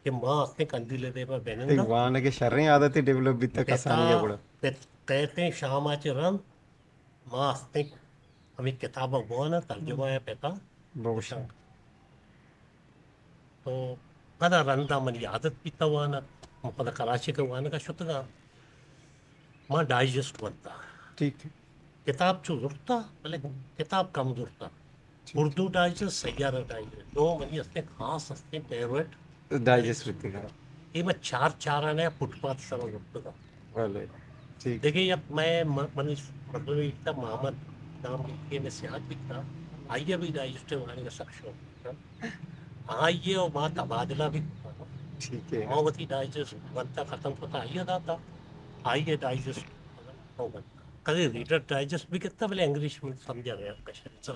کہ ما ہستیں قندیل ءِ دیما تئی بننداں۔ وانگ ءِ شریں عادتے ڈیولپ بیتا پتا کسانی ءَ گڑا۔ پت کئیتیں شاما چہ رند ما ہستیں ہمے کتاباں بواناں، ترجمہ ءَ پتا بوشاں۔ تو پدا رندا منی عادت بیتا وانگ، من پدا کراچی کہ وانگا شتگاں، ما ڈائجسٹ ونتا۔ ٹھیک۔ کتاب چو زرتا، بلے کتاب کم زرتا۔ ٹھیک۔ اردو ڈائجسٹ، سیارہ ڈائجسٹ، دو منی ہستیں خاص ہستیں فیوریٹ ڈائجسٹ بیتگ۔ اے ما چار چار آنے فٹ پاتھ سرا زرتگا۔ بلے۔ ٹھیک۔ دگہ یک مئے م-، منی مردمے بیتا محمد نام بیتی، مئے سیاد بیتا، آئی ءَ بھی ڈائجسٹ وانگ ءَ سک شوق بیتا۔ آئی ءَ ما تبادلہ بھی کتا۔ ٹھیک ہے۔ ما وتی ڈائجسٹ ونتا ختم کتا، آئی ءَ داتا، آئی ءَ ڈائجسٹ ونتا۔ کدی ریڈر ڈائجسٹ بھی کتا، بلے انگلش من سمجھا گیا کشن۔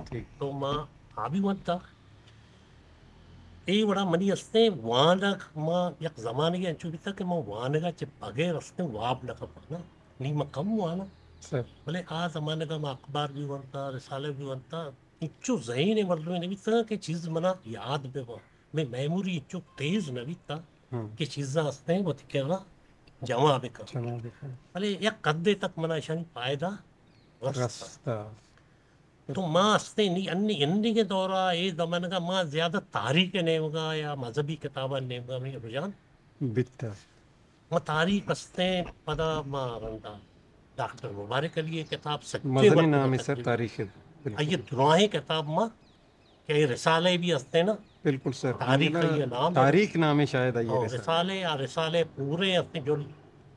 ٹھیک۔ تو ما آ بھی ونتا۔ اے وڑا منی ہستیں وانگ، ما یک زمانگے انچو بیتا کہ ما وانگا چہ بغیر ہستیں واب نہ کپاں نا۔ نی ما کم واناں۔ سر۔ بلے آ زمانگا ما اخبار بھی ونتا، رسالہ بھی ونتا۔ انچو ذہین مردمے نہ بیتا کہ چیز منا یاد بہ باں۔ مئے میموری انچو تیز نہ بیتا ہم۔ کہ چیزاں ہستیں وتی کرا جمع بکن۔ جمع بکن۔ بلے یک قدے تک منا اشانی فائدہ رستا۔ رستا۔ تو ما ہستیں نی انی، انیگیں دورا، اے زمانگا ما زیادہ تاریخ ءِ نیمگا یا مذہبی کتابانی نیمگا ہمے رجحان بیتا۔ ما تاریخ ہستیں، پدا ما رندا ڈاکٹر مبارک علی ءِ کتاب سچے مزنیں وقت نامے سر تقریباً۔ تاریخ ءِ، بالکل۔ آئی ءِ دراہیں کتاب ما کہ اے رسالہ بھی ہستیں نا۔ بالکل سر۔ تاریخ نا، آئی ءِ نام ہے۔ تاریخ نامے شاید آئی ءِ ہاں، رسالہ۔ رسالہ، آ رسالہ پورے ہستیں جو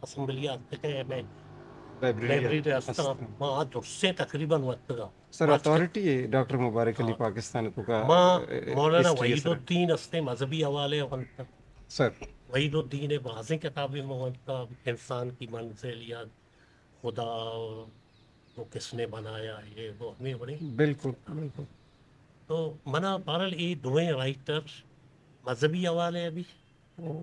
اسمبلی آتے کہ میں لائبریری لائبریری ہستاں۔ ہستاں۔ ما آ درسیں تقریباً وقت کا۔ سر، ما اتھارٹی ہے ڈاکٹر مبارک علی ہاں۔ پاکستان تو کا، ما اے، مولانا ہسٹری ہے وحید سر۔ الدین ہستیں مذہبی حوالے ونتا۔ سر۔ وحید الدین ءِ بازیں کتابے ما ونتا، انسان کی منزل یا خدا اور وہ کس نے بنایا، یہ وہ ہمے وڑیں۔ بالکل، بالکل۔ تو منا بہرحال اے دوئیں رائٹر مذہبی حوالے ءَ بھی او۔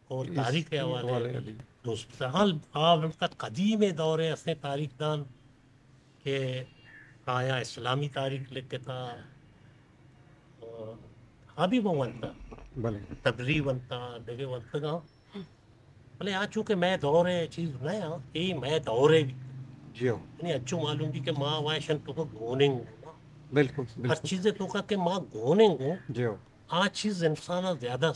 اور اس تاریخ ءِ حوالے حوالے ءَ بھی۔ دوست۔ حال آ وقت قدیم دور ءِ ہستیں تاریخ دان کہ آیا اسلامی تاریخ لکھتا، آ بھی ما ونتا۔ بلے۔ طبری ونتا، دگہ ونتگاں۔ بلے آ چونکہ مئے دور ءِ چیز نہ آں، اے مئے دور ءِ بھی۔ جی ہو۔ یعنی انچو معلوم بھی کہ ما واشن تو گوننگ ہوں۔ بالکل، ہر بالکل۔ چیز تو کا کہ ما گوننگ ہوں۔ جی ہو۔ آ چیز انسان زیادہ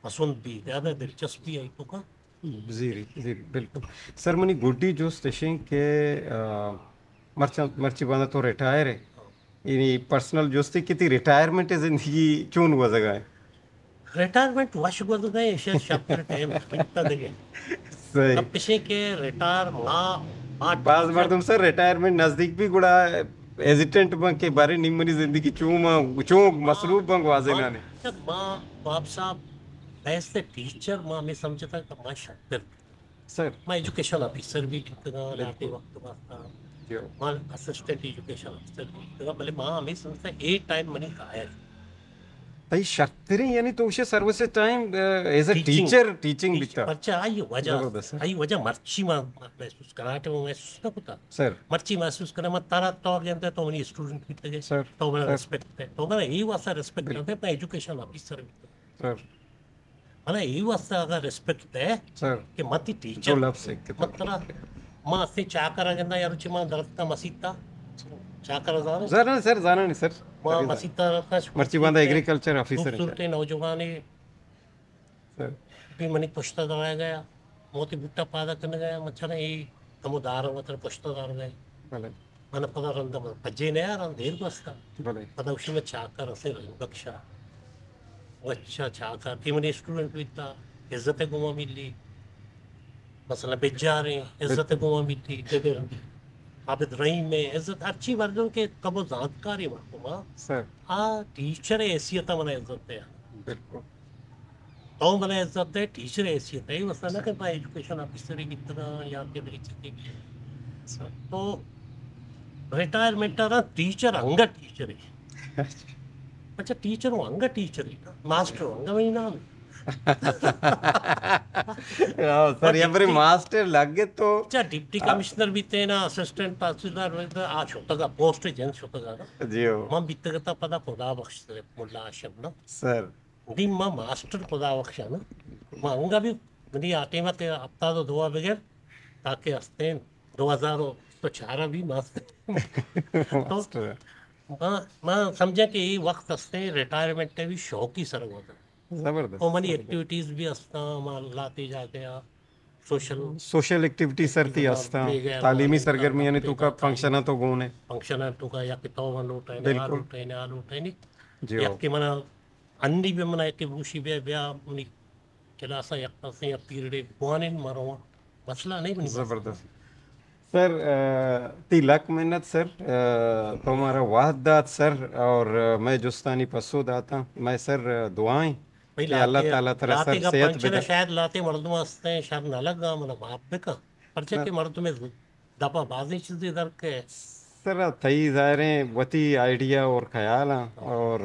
پسند بھی، زیادہ دلچسپی آئی تو کا۔ زیری، زیری، بالکل۔ سر، منی گڈی جست اشیں کہ، آ، مرچاں، مرچی باندا تو ریٹائر ہے۔ یعنی پرسنل جستے کہ تئی ریٹائرمنٹ زندگی چون گوزگا ہے؟ ریٹائرمنٹ وش گوزگا ہے، ایشی شپ ٹائم بیتا دگہ۔ صحیح۔ اب پیشے کہ ریٹائر ما آٹھ باز مردم سر ریٹائرمنٹ نزدیک بھی گڑا ہیزیٹنٹ بن کہ بارے نی منی زندگی چون ما، چون مصروف بن گوازینانے۔ جب ما واب صاحب ایز اے ٹیچر ما ہمیں سمجھتا کہ ما شتر سر۔ ما ایجوکیشن آفیسر بھی بیتگاں، بالکل۔ لہتے وقت واسطہ۔ جی۔ ما اسسٹنٹ ایجوکیشن آفیسر بھی بیتگاں، بلے ما ہمیں سمجھتا اے ٹائم منی کائر۔ تئی شرتریں، یعنی تو اسے service time, uh, as a teaching. Teacher, teaching teach-, بیتا۔ پرچہ آئی وجہ، زبردست۔ آئی وجہ مرچی ما محسوس کراں، کہ ما محسوس نہ کتا۔ سر۔ مرچی محسوس کراں، ما ترا تو گندے تو منی اسٹوڈنٹ بیتگے۔ سر۔ تو منا سر۔ ریسپیکٹ ہے۔ تو منا اے واسطہ ریسپیکٹ بالکل۔ کرتے، ما ایجوکیشن آفیسر بیتگاں۔ سر۔ منا اے واسطہ اگر ریسپیکٹ ہے سر۔ کہ متی ٹیچر دو لفظ ہے کہ مطلب ما اسے چاکر گندا یار چی ما درخت مسیتا چاکر زانے۔ زانا سر، زانا نہیں سر۔ ما سر، مسیتا رکھا شکر مرچی باندا ہے۔ ایگریکلچر آفیسر ہے۔ خوبصورت نوجوانے سر۔ بھی منی پشتا درایا گیا، موتی بوٹا پادا کرنے گیا، مچھر اے کمو دار وتر پشتا دار گئے۔ بلے۔ من پدا رند پجے نیا رند دیر بستا۔ بلے۔ پدا اسی میں چاکر اسے رحیم بخشا۔ اچھا چاکر تی منی اسٹوڈنٹ بیتا، عزت گوما ملی۔ مثلاً بجاریں، عزت گوما ملی۔ عابد رحیم ہے، عزت ہرچی مردم کہ کمو زانتکاری مردم ہاں۔ سر۔ آ ٹیچر حیثیت منا عزت ہے۔ بالکل۔ تو منا عزت دے، ٹیچر حیثیت ہے، مسئلہ نہ کہ میں ایجوکیشن آفیسر ہی بیتگاں یا کہ ٹیچر ہی بیتگاں۔ تو ریٹائرمنٹ ءَ را ٹیچر انگا ٹیچر ہے۔ اچھا، ٹیچر ہوں انگا ٹیچر ہے نا، ماسٹر ہوں انگا وہی نام ہے۔ ہاں، سر، یا بری ڈپٹی ماسٹر لگے تو اچھا، ڈپٹی آ، کمشنر بیتے نا، اسسٹنٹ تحصیلدار بیتے، آ شتگا، پوسٹ جن شتگا نا۔ جی ہو۔ من بیتگتا پدا خدا بخش ملا ہاشم نا۔ سر۔ دی ما ماسٹر خدا بخش نا۔ ما انگا بھی منی آ ٹائم تے ہفتاد و دو بگر تاکہ ہستیں دو ہزار و بیست و چار بھی ماسٹر۔ تو ماسٹر۔ ما، ما سمجھا کہ یہ وقت ہستیں ریٹائرمنٹ تے بھی شوقی سر ہوتا۔ زبردست، او منی زبردست۔ ایکٹیویٹیز بھی ہستاں، ما لاتے جاتے ہیں۔ سوشل سوشل ایکٹیویٹی سر تھی ہستاں، تعلیمی سرگرمیانی توکا، فنکشناں تو گون ہے۔ فنکشناں توکا یا کہ تو لوٹائے، آ بالکل۔ لوٹائے، آ لوٹائے۔ جی یا ہو۔ کہ منا انی بھی منا کہ بوشی بیا، بیا منی کلاسا یک پاسے یا پیریڈے بوانین مرواں۔ مسئلہ نہیں بنی۔ زبردست۔ سر، آ، تی لک منت سر، آ، تو مارا وہد دات سر، اور، آ، مئے جستانی پسو داتاں۔ مئے سر، آ، دعائیں بھئی کہ اللہ لاتے، تعالیٰ ترا لاتے سر گپ صحت انچنا بدے۔ شاید لاتے مردم ہستیں شر نہ لگا، منا معاف بکا۔ پرچہ نہ۔ کہ مردم دپا بازیں چیزیں در کے۔ سر، تئی ظاہریں وتی آئیڈیا اور خیال ہیں اور،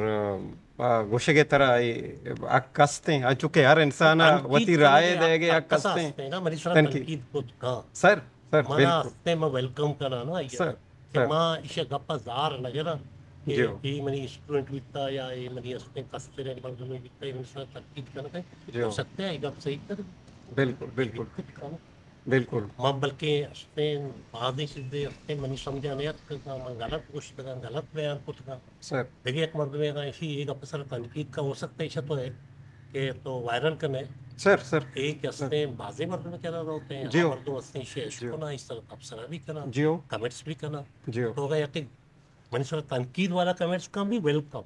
آ، گوشگے ترا اے حق ہستیں، انچو کہ ہر انسان تنقید وتی رائے کرنے دے گے حق حق کسا ہستیں۔ ہستیں نا، منی سرا تنقید۔ تنقید کت، ہاں۔ سر، سر، منا بالکل۔ ہستیں، میں ویلکم کناں نا، یہ سر، کہ سر۔ ما ایشی گپا زار نہ گراں کہ جی ہو۔ یہ منی اسٹوڈنٹ بیتا یا یہ منی ہستیں کستریں مردمے بیتا، یہ منی سرا تنقید کرنا ہے۔ جی ہو۔ ہو سکتا ہے یہ گپ صحیح کر۔ بالکل، بالکل۔ بالکل۔ ما بلکہ ہستیں بازیں چیزیں ہستیں منی سمجھا نہیں آتکگاں، من غلط گوشتگاں، غلط بیان کتگاں۔ سر۔ دگہ یک مردمے اگاں ایشی اے گپ سر تنقید کا ہو سکتا ہے، ایشا تو ہے کہ تو وائرل کنے۔ سر، سر۔ اے کہ سر۔ ہستیں بازیں مردم کرا ہوتے ہیں، جی ہو۔ مردم ہستیں شیئر جی ہو۔ کنا، اس طرح تبصرہ بھی کنا، جی ہو۔ کمنٹس بھی کنا۔ جی ہو۔ تو اگاں یک منی سر تنقید والا کمنٹس کا بھی ویلکم۔